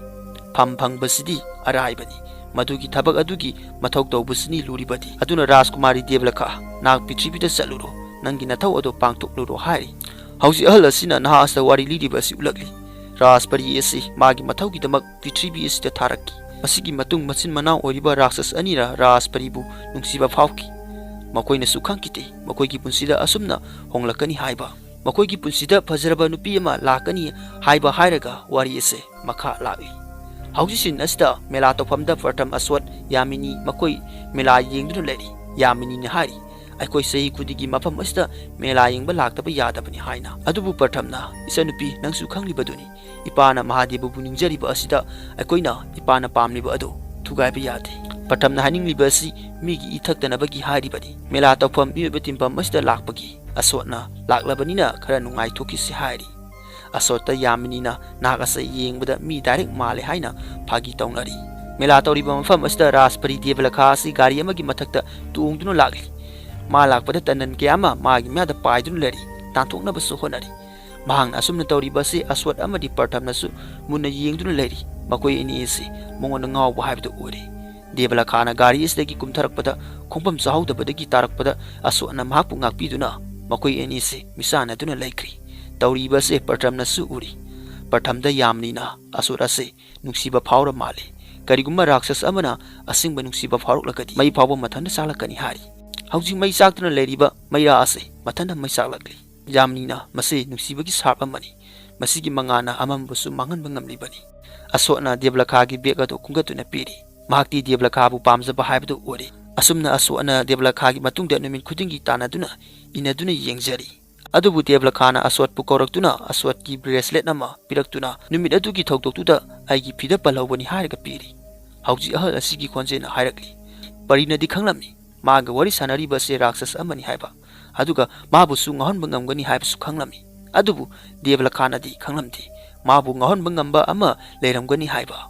ꯐꯝ ꯐꯪꯕꯁꯤꯗꯤ ꯑꯔꯥꯏꯕꯅꯤ, ꯃꯗꯨꯒꯤ ꯊꯕꯛ ꯑꯗꯨꯒꯤ ꯃꯊꯧ ꯇꯧꯕꯁꯤꯅꯤ ꯂꯨꯔꯤꯕꯗꯤ꯫ ꯑꯗꯨꯅ ꯔꯥꯖꯀꯨꯃꯥꯔꯤ ꯗꯦꯕꯂꯀꯥ, ꯅꯍꯥꯛ ꯄ꯭ꯔꯤꯊꯤꯕꯤꯗ ꯆꯠꯂꯨꯔꯣ, ꯅꯪꯒꯤ ꯅꯊꯧ ꯑꯗꯨ ꯄꯥꯡꯊꯣꯛꯂꯨꯔꯣ" ꯍꯥꯏꯔꯤ꯫ ꯍꯧꯖꯤꯛ ꯑꯍꯜ ꯑꯁꯤꯅ ꯅꯍꯥ ꯑꯁꯤꯗ ꯋꯥꯔꯤ ꯂꯤꯔꯤꯕ ꯑꯁꯤ ꯎꯠꯂꯛꯂꯤ꯫ ꯔꯥꯖꯄꯔꯤ ꯑꯁꯤ ꯃꯥꯒꯤ ꯃꯊꯧꯒꯤꯗꯃꯛ ꯄ꯭ꯔꯤꯊꯤꯕꯤ ꯑꯁꯤꯗ ꯊꯥꯔꯛꯈꯤ꯫ ꯃꯁꯤꯒꯤ ꯃꯇꯨꯡ ꯃꯆꯤꯟ ꯃꯅꯥꯎ ꯑꯣꯏꯔꯤꯕ ꯔꯥꯛꯁꯁ ꯑꯅꯤꯅ ꯔꯥꯖꯄꯔꯤꯕꯨ ꯅꯨꯡꯁꯤꯕ ꯐꯥꯎꯈꯤ꯫ ꯃꯈꯣꯏꯅꯁꯨ ꯈꯪꯈꯤꯗꯦ ꯃꯈꯣꯏꯒꯤ ꯄꯨꯟꯁꯤꯗ ꯑꯁꯨꯝꯅ ꯍꯣꯡꯂꯛꯀꯅꯤ ꯍꯥꯏꯕ꯫ ꯃꯈꯣꯏꯒꯤ ꯄꯨꯟꯁꯤꯗ ꯐꯖꯔꯕ ꯅꯨꯄꯤ ꯑꯃ ꯂꯥꯛꯀꯅꯤ ꯍꯥꯏꯕ ꯍꯥꯏꯔꯒ ꯋꯥꯔꯤ ꯑꯁꯦ ꯃꯈꯥ ꯂꯥꯛꯂꯤ꯫ ꯍꯧꯖꯤꯛ ꯁꯤꯟ ꯑꯁꯤꯗ ꯃꯦꯂꯥ ꯇꯧꯐꯝꯗ ꯄ꯭ꯔꯊꯝ, ꯑꯁꯣꯠ, ꯌꯥꯃꯤꯅꯤ ꯃꯈꯣꯏ ꯃꯦꯂꯥ ꯌꯦꯡꯗꯨꯅ ꯂꯩꯔꯤ꯫ ꯌꯥꯃꯤꯅꯤꯅ ꯍꯥꯏꯔꯤ, "ꯑꯩꯈꯣꯏ ꯆꯍꯤ ꯈꯨꯗꯤꯡꯒꯤ ꯃꯐꯝ ꯑꯁꯤꯗ ꯃꯦꯂꯥ ꯌꯦꯡꯕ ꯂꯥꯛꯇꯕ ꯌꯥꯗꯕꯅꯤ" ꯍꯥꯏꯅ꯫ ꯑꯗꯨꯕꯨ ꯄ꯭ꯔꯊꯝꯅ, "ꯏꯆꯟꯅꯨꯄꯤ, ꯅꯪꯁꯨ ꯈꯪꯂꯤꯕꯗꯨꯅꯤ, ꯏꯄꯥꯅ ꯃꯍꯥꯗꯦꯕꯕꯨ ꯅꯤꯡꯖꯔꯤꯕ ꯑꯁꯤꯗ ꯑꯩꯈꯣꯏꯅ ꯏꯄꯥꯅ ꯄꯥꯝꯂꯤꯕ ꯑꯗꯨ ꯊꯨꯒꯥꯏꯕ ꯌꯥꯗꯦ"꯫ ꯄ꯭ꯔꯊꯝꯅ ꯍꯥꯏꯅꯤꯡꯂꯤꯕ ꯑꯁꯤ ꯃꯤꯒꯤ ꯏꯊꯛꯇꯅꯕꯒꯤ ꯍꯥꯏꯔꯤꯕꯅꯤ꯫ ꯃꯦꯂꯥ ꯇꯧꯐꯝ ꯃꯤꯑꯣꯏꯕ ꯇꯤꯟꯐꯝ ꯑꯁꯤꯗ ꯂꯥꯛꯄꯒꯤ꯫ ꯑꯁꯣꯠꯅ, "ꯂꯥꯛꯂꯕꯅꯤꯅ ꯈꯔ ꯅꯨꯡꯉꯥꯏꯊꯣꯛꯈꯤꯁꯤ" ꯍꯥꯏꯔꯤ꯫ ꯑꯁꯣꯠꯇ ꯌꯥꯃꯤꯅꯤꯅ ꯅꯍꯥꯛ ꯑꯁꯤ ꯌꯦꯡꯕꯗ ꯃꯤ ꯗꯥꯏꯔꯦꯛ ꯃꯥꯜꯂꯦ ꯍꯥꯏꯅ ꯐꯥꯒꯤ ꯇꯧꯅꯔꯤ꯫ ꯃꯦꯂꯥ ꯇꯧꯔꯤꯕ ꯃꯐꯝ ꯑꯁꯤꯗ ꯔꯥꯖꯄꯔꯤ ꯗꯦꯕꯂꯀꯥ ꯑꯁꯤ ꯒꯥꯔꯤ ꯑꯃꯒꯤ ꯃꯊꯛꯇ ꯇꯣꯡꯗꯨꯅ ꯂꯥꯛꯂꯤ꯫ ꯃꯥ ꯂꯥꯛꯄꯗ ꯇꯟꯗꯟ ꯀꯌꯥ ꯑꯃ ꯃꯥꯒꯤ ꯃꯌꯥꯗ ꯄꯥꯏꯗꯨꯅ ꯂꯩꯔꯤ, ꯇꯥꯟꯊꯣꯛꯅꯕꯁꯨ ꯍꯣꯠꯅꯔꯤ꯫ ꯃꯍꯥꯛꯅ ꯑꯁꯨꯝꯅ ꯇꯧꯔꯤꯕ ꯑꯁꯤ ꯑꯁꯣꯠ ꯑꯃꯗꯤ ꯄ꯭ꯔꯊꯝꯅꯁꯨ ꯃꯨꯟꯅ ꯌꯦꯡꯗꯨꯅ ꯂꯩꯔꯤ꯫ ꯃꯈꯣꯏ ꯑꯅꯤ ꯑꯁꯤ ꯃꯉꯣꯟꯗ ꯉꯥꯎꯕ ꯍꯥꯏꯕꯗꯨ ꯑꯣꯏꯔꯦ꯫ ꯗꯦꯕꯂꯀꯥꯅ ꯒꯥꯔꯤ ꯑꯁꯤꯗꯒꯤ ꯀꯨꯝꯊꯔꯛꯄꯗ ꯈꯣꯡꯐꯝ ꯆꯥꯍꯧꯗꯕꯗꯒꯤ ꯇꯥꯔꯛꯄꯗ ꯑꯁꯣꯠꯅ ꯃꯍꯥꯛꯄꯨ ꯉꯥꯛꯄꯤꯗꯨꯅ ꯃꯈꯣꯏ ꯑꯅꯤ ꯑꯁꯤ ꯃꯤꯁꯥꯟꯅꯗꯨꯅ ꯂꯩꯈ꯭ꯔꯤ꯫ ꯇꯧꯔꯤꯕ ꯑꯁꯤ ꯄ꯭ꯔꯊꯝꯅꯁꯨ ꯎꯔꯤ꯫ ꯄ꯭ꯔꯊꯝꯗ ꯌꯥꯝꯅꯤꯅ ꯑꯁꯣꯠ ꯑꯁꯤ ꯅꯨꯡꯁꯤꯕ ꯐꯥꯎꯔ ꯃꯥꯜꯂꯤ꯫ ꯀꯔꯤꯒꯨꯝꯕ ꯔꯥꯛꯁꯁ ꯑꯃꯅ ꯑꯁꯦꯡꯕ ꯅꯨꯡꯁꯤꯕ ꯐꯥꯎꯔꯛꯂꯒꯗꯤ ꯃꯩ ꯐꯥꯎꯕ ꯃꯊꯟꯇ ꯆꯥꯛꯂꯛꯀꯅꯤ ꯍꯥꯏꯔꯤ꯫ ꯍꯧꯖꯤꯛ ꯃꯩ ꯆꯥꯛꯇꯨꯅ ꯂꯩꯔꯤꯕ ꯃꯩꯔꯥ ꯑꯁꯤ ꯃꯊꯟꯇ ꯃꯩ ꯆꯥꯛꯂꯛꯂꯤ꯫ ꯌꯥꯝꯅꯤꯅ, "ꯃꯁꯤ ꯅꯨꯡꯁꯤꯕꯒꯤ ꯁꯥꯔꯞ ꯑꯃꯅꯤ꯫ ꯃꯁꯤꯒꯤ ꯃꯉꯥꯜꯅ ꯑꯃꯝꯕꯁꯨ ꯃꯥꯡꯍꯟꯕ ꯉꯝꯂꯤꯕꯅꯤ"꯫ ꯑꯁꯣꯠꯅ ꯗꯦꯕꯂꯀꯥꯒꯤ ꯕꯦꯒ ꯑꯗꯨ ꯈꯨꯟꯒꯠꯇꯨꯅ ꯄꯤꯔꯤ꯫ ꯃꯍꯥꯛꯇꯤ ꯗꯦꯕꯂꯀꯥꯕꯨ ꯄꯥꯝꯖꯕ ꯍꯥꯏꯕꯗꯨ ꯑꯣꯏꯔꯦ꯫ ꯑꯁꯨꯝꯅ ꯑꯁꯣꯠꯅ ꯗꯦꯕꯂꯀꯥꯒꯤ ꯃꯇꯨꯡꯗ ꯅꯨꯃꯤꯠ ꯈꯨꯗꯤꯡꯒꯤ ꯇꯥꯟꯅꯗꯨꯅ ꯏꯟꯅꯗꯨꯅ ꯌꯦꯡꯖꯔꯤ꯫ ꯑꯗꯨꯕꯨ ꯗꯦꯕꯂꯈꯥꯅ ꯑꯁꯋꯠꯄꯨ ꯀꯧꯔꯛꯇꯨꯅ ꯑꯁꯋꯠꯀꯤ ꯕ꯭ꯔꯦꯁꯂꯦꯠ ꯑꯃ ꯄꯤꯔꯛꯇꯨꯅ, "ꯅꯨꯃꯤꯠ ꯑꯗꯨꯒꯤ ꯊꯧꯗꯣꯛꯇꯨꯗ ꯑꯩꯒꯤ ꯐꯤꯗ ꯄꯜꯍꯧꯕꯅꯤ" ꯍꯥꯏꯔꯒ ꯄꯤꯔꯤ꯫ ꯍꯧꯖꯤꯛ ꯑꯍꯜ ꯑꯁꯤꯒꯤ ꯈꯣꯟꯖꯦꯜꯅ ꯍꯥꯏꯔꯛꯂꯤ, "ꯄꯔꯤꯅꯗꯤ ꯈꯪꯂꯝꯃꯤ ꯃꯥꯒ ꯋꯥꯔꯤ ꯁꯥꯟꯅꯔꯤꯕ ꯑꯁꯤ ꯔꯥꯛꯁꯁ ꯑꯃꯅꯤ ꯍꯥꯏꯕ, ꯑꯗꯨꯒ ꯃꯥꯕꯨꯁꯨ ꯉꯥꯎꯍꯟꯕ ꯉꯝꯒꯅꯤ ꯍꯥꯏꯕꯁꯨ ꯈꯪꯂꯝꯃꯤ꯫ ꯑꯗꯨꯕꯨ ꯗꯦꯕꯂꯈꯥꯅꯗꯤ ꯈꯪꯂꯝꯗꯦ ꯃꯥꯕꯨ ꯉꯥꯎꯍꯟꯕ ꯉꯝꯕ ꯑꯃ ꯂꯩꯔꯝꯒꯅꯤ ꯍꯥꯏꯕ꯫"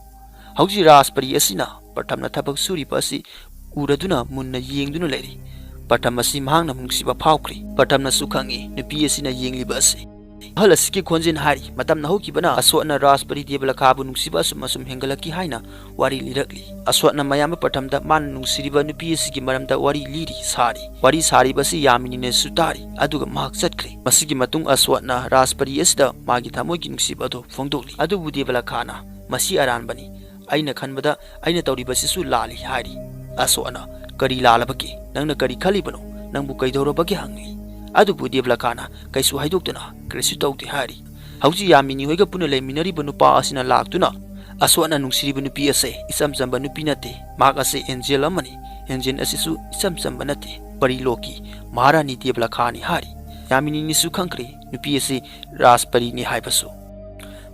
ꯍꯧꯖꯤꯛ ꯔꯥꯖꯄꯔꯤ ꯑꯁꯤꯅ ꯄ꯭ꯔꯊꯝꯅ ꯊꯕꯛ ꯁꯨꯔꯤꯕ ꯑꯁꯤ ꯎꯔꯗꯨꯅ ꯃꯨꯟꯅ ꯌꯦꯡꯗꯨꯅ ꯂꯩꯔꯤ꯫ ꯄ꯭ꯔꯊꯝ ꯑꯁꯤ ꯃꯍꯥꯛꯅ ꯅꯨꯡꯁꯤꯕ ꯐꯥꯎꯈ꯭ꯔꯦ꯫ ꯄ꯭ꯔꯊꯝꯅꯁꯨ ꯈꯪꯏ ꯅꯨꯄꯤ ꯑꯁꯤꯅ ꯌꯦꯡꯂꯤꯕ ꯑꯁꯤ꯫ ꯑꯍꯜ ꯑꯁꯤꯒꯤ ꯈꯣꯟꯖꯦꯜ ꯍꯥꯏꯔꯤ, ꯃꯇꯝꯅ ꯍꯧꯈꯤꯕꯅ ꯑꯁꯋꯠꯅ ꯔꯥꯖꯄꯔꯤ ꯗꯦꯕꯂꯈꯥꯕꯨ ꯅꯨꯡꯁꯤꯕ ꯑꯁꯨꯝ ꯑꯁꯨꯝ ꯍꯦꯟꯒꯠꯂꯛꯈꯤ ꯍꯥꯏꯅ ꯋꯥꯔꯤ ꯂꯤꯔꯛꯂꯤ꯫ ꯑꯁꯋꯠꯅ ꯃꯌꯥꯝꯕ ꯄ꯭ꯔꯊꯝꯗ ꯃꯥꯅ ꯅꯨꯡꯁꯤꯔꯤꯕ ꯅꯨꯄꯤ ꯑꯁꯤꯒꯤ ꯃꯔꯝꯗ ꯋꯥꯔꯤ ꯂꯤꯔꯤ ꯁꯥꯔꯤ꯫ ꯋꯥꯔꯤ ꯁꯥꯔꯤꯕ ꯑꯁꯤ ꯌꯥꯃꯤꯅꯤꯅꯁꯨ ꯇꯥꯔꯤ, ꯑꯗꯨꯒ ꯃꯍꯥꯛ ꯆꯠꯈ꯭ꯔꯦ꯫ ꯃꯁꯤꯒꯤ ꯃꯇꯨꯡ ꯑꯁꯋꯠꯅ ꯔꯥꯖꯄꯔꯤ ꯑꯁꯤꯗ ꯃꯥꯒꯤ ꯊꯃꯣꯏꯒꯤ ꯅꯨꯡꯁꯤꯕ ꯑꯗꯨ ꯐꯣꯡꯗꯣꯛꯂꯤ꯫ ꯑꯗꯨꯕꯨ ꯗꯦꯕꯂꯈꯥꯅ, "ꯃꯁꯤ ꯑꯔꯥꯟꯕꯅꯤ꯫ ꯑꯩꯅ ꯈꯟꯕꯗ ꯑꯩꯅ ꯇꯧꯔꯤꯕꯁꯤꯁꯨ ꯂꯥꯜꯂꯤ" ꯍꯥꯏꯔꯤ꯫ ꯑꯁꯋꯠꯅ, "ꯀꯔꯤ ꯂꯥꯜꯂꯕꯒꯦ? ꯅꯪꯅ ꯀꯔꯤ ꯈꯜꯂꯤꯕꯅꯣ? ꯅꯪꯕꯨ ꯀꯩꯗꯧꯔꯕꯒꯦ?" ꯍꯪꯂꯤ꯫ ꯑꯗꯨꯕꯨ ꯗꯦꯕꯂꯈꯥꯅ ꯀꯩꯁꯨ ꯍꯥꯏꯗꯣꯛꯇꯅ ꯀꯔꯤꯁꯨ ꯇꯧꯗꯦ ꯍꯥꯏꯔꯤ꯫ ꯍꯧꯖꯤꯛ ꯌꯥꯃꯤꯅꯤ ꯍꯣꯏꯒ ꯄꯨꯟꯅ ꯂꯩꯃꯤꯟꯅꯔꯤꯕ ꯅꯨꯄꯥ ꯑꯁꯤꯅ ꯂꯥꯛꯇꯨꯅ, "ꯑꯁꯋꯠꯅ ꯅꯨꯡꯁꯤꯔꯤꯕ ꯅꯨꯄꯤ ꯑꯁꯦ ꯏꯆꯝ ꯆꯝꯕ ꯅꯨꯄꯤ ꯅꯠꯇꯦ꯫ ꯃꯍꯥꯛ ꯑꯁꯦ ꯑꯦꯟꯖꯦꯜ ꯑꯃꯅꯤ꯫ ꯑꯦꯟꯖꯦꯜ ꯑꯁꯤꯁꯨ ꯏꯆꯝ ꯆꯝꯕ ꯅꯠꯇꯦ꯫ ꯄꯔꯤ ꯂꯣꯛꯀꯤ ꯃꯍꯥꯔꯥꯅꯤ ꯗꯦꯕꯂꯈꯥꯅꯤ" ꯍꯥꯏꯔꯤ꯫ ꯌꯥꯃꯤꯅꯤꯅꯁꯨ ꯈꯪꯈ꯭ꯔꯦ ꯅꯨꯄꯤ ꯑꯁꯤ ꯔꯥꯖꯄꯔꯤꯅꯤ ꯍꯥꯏꯕꯁꯨ꯫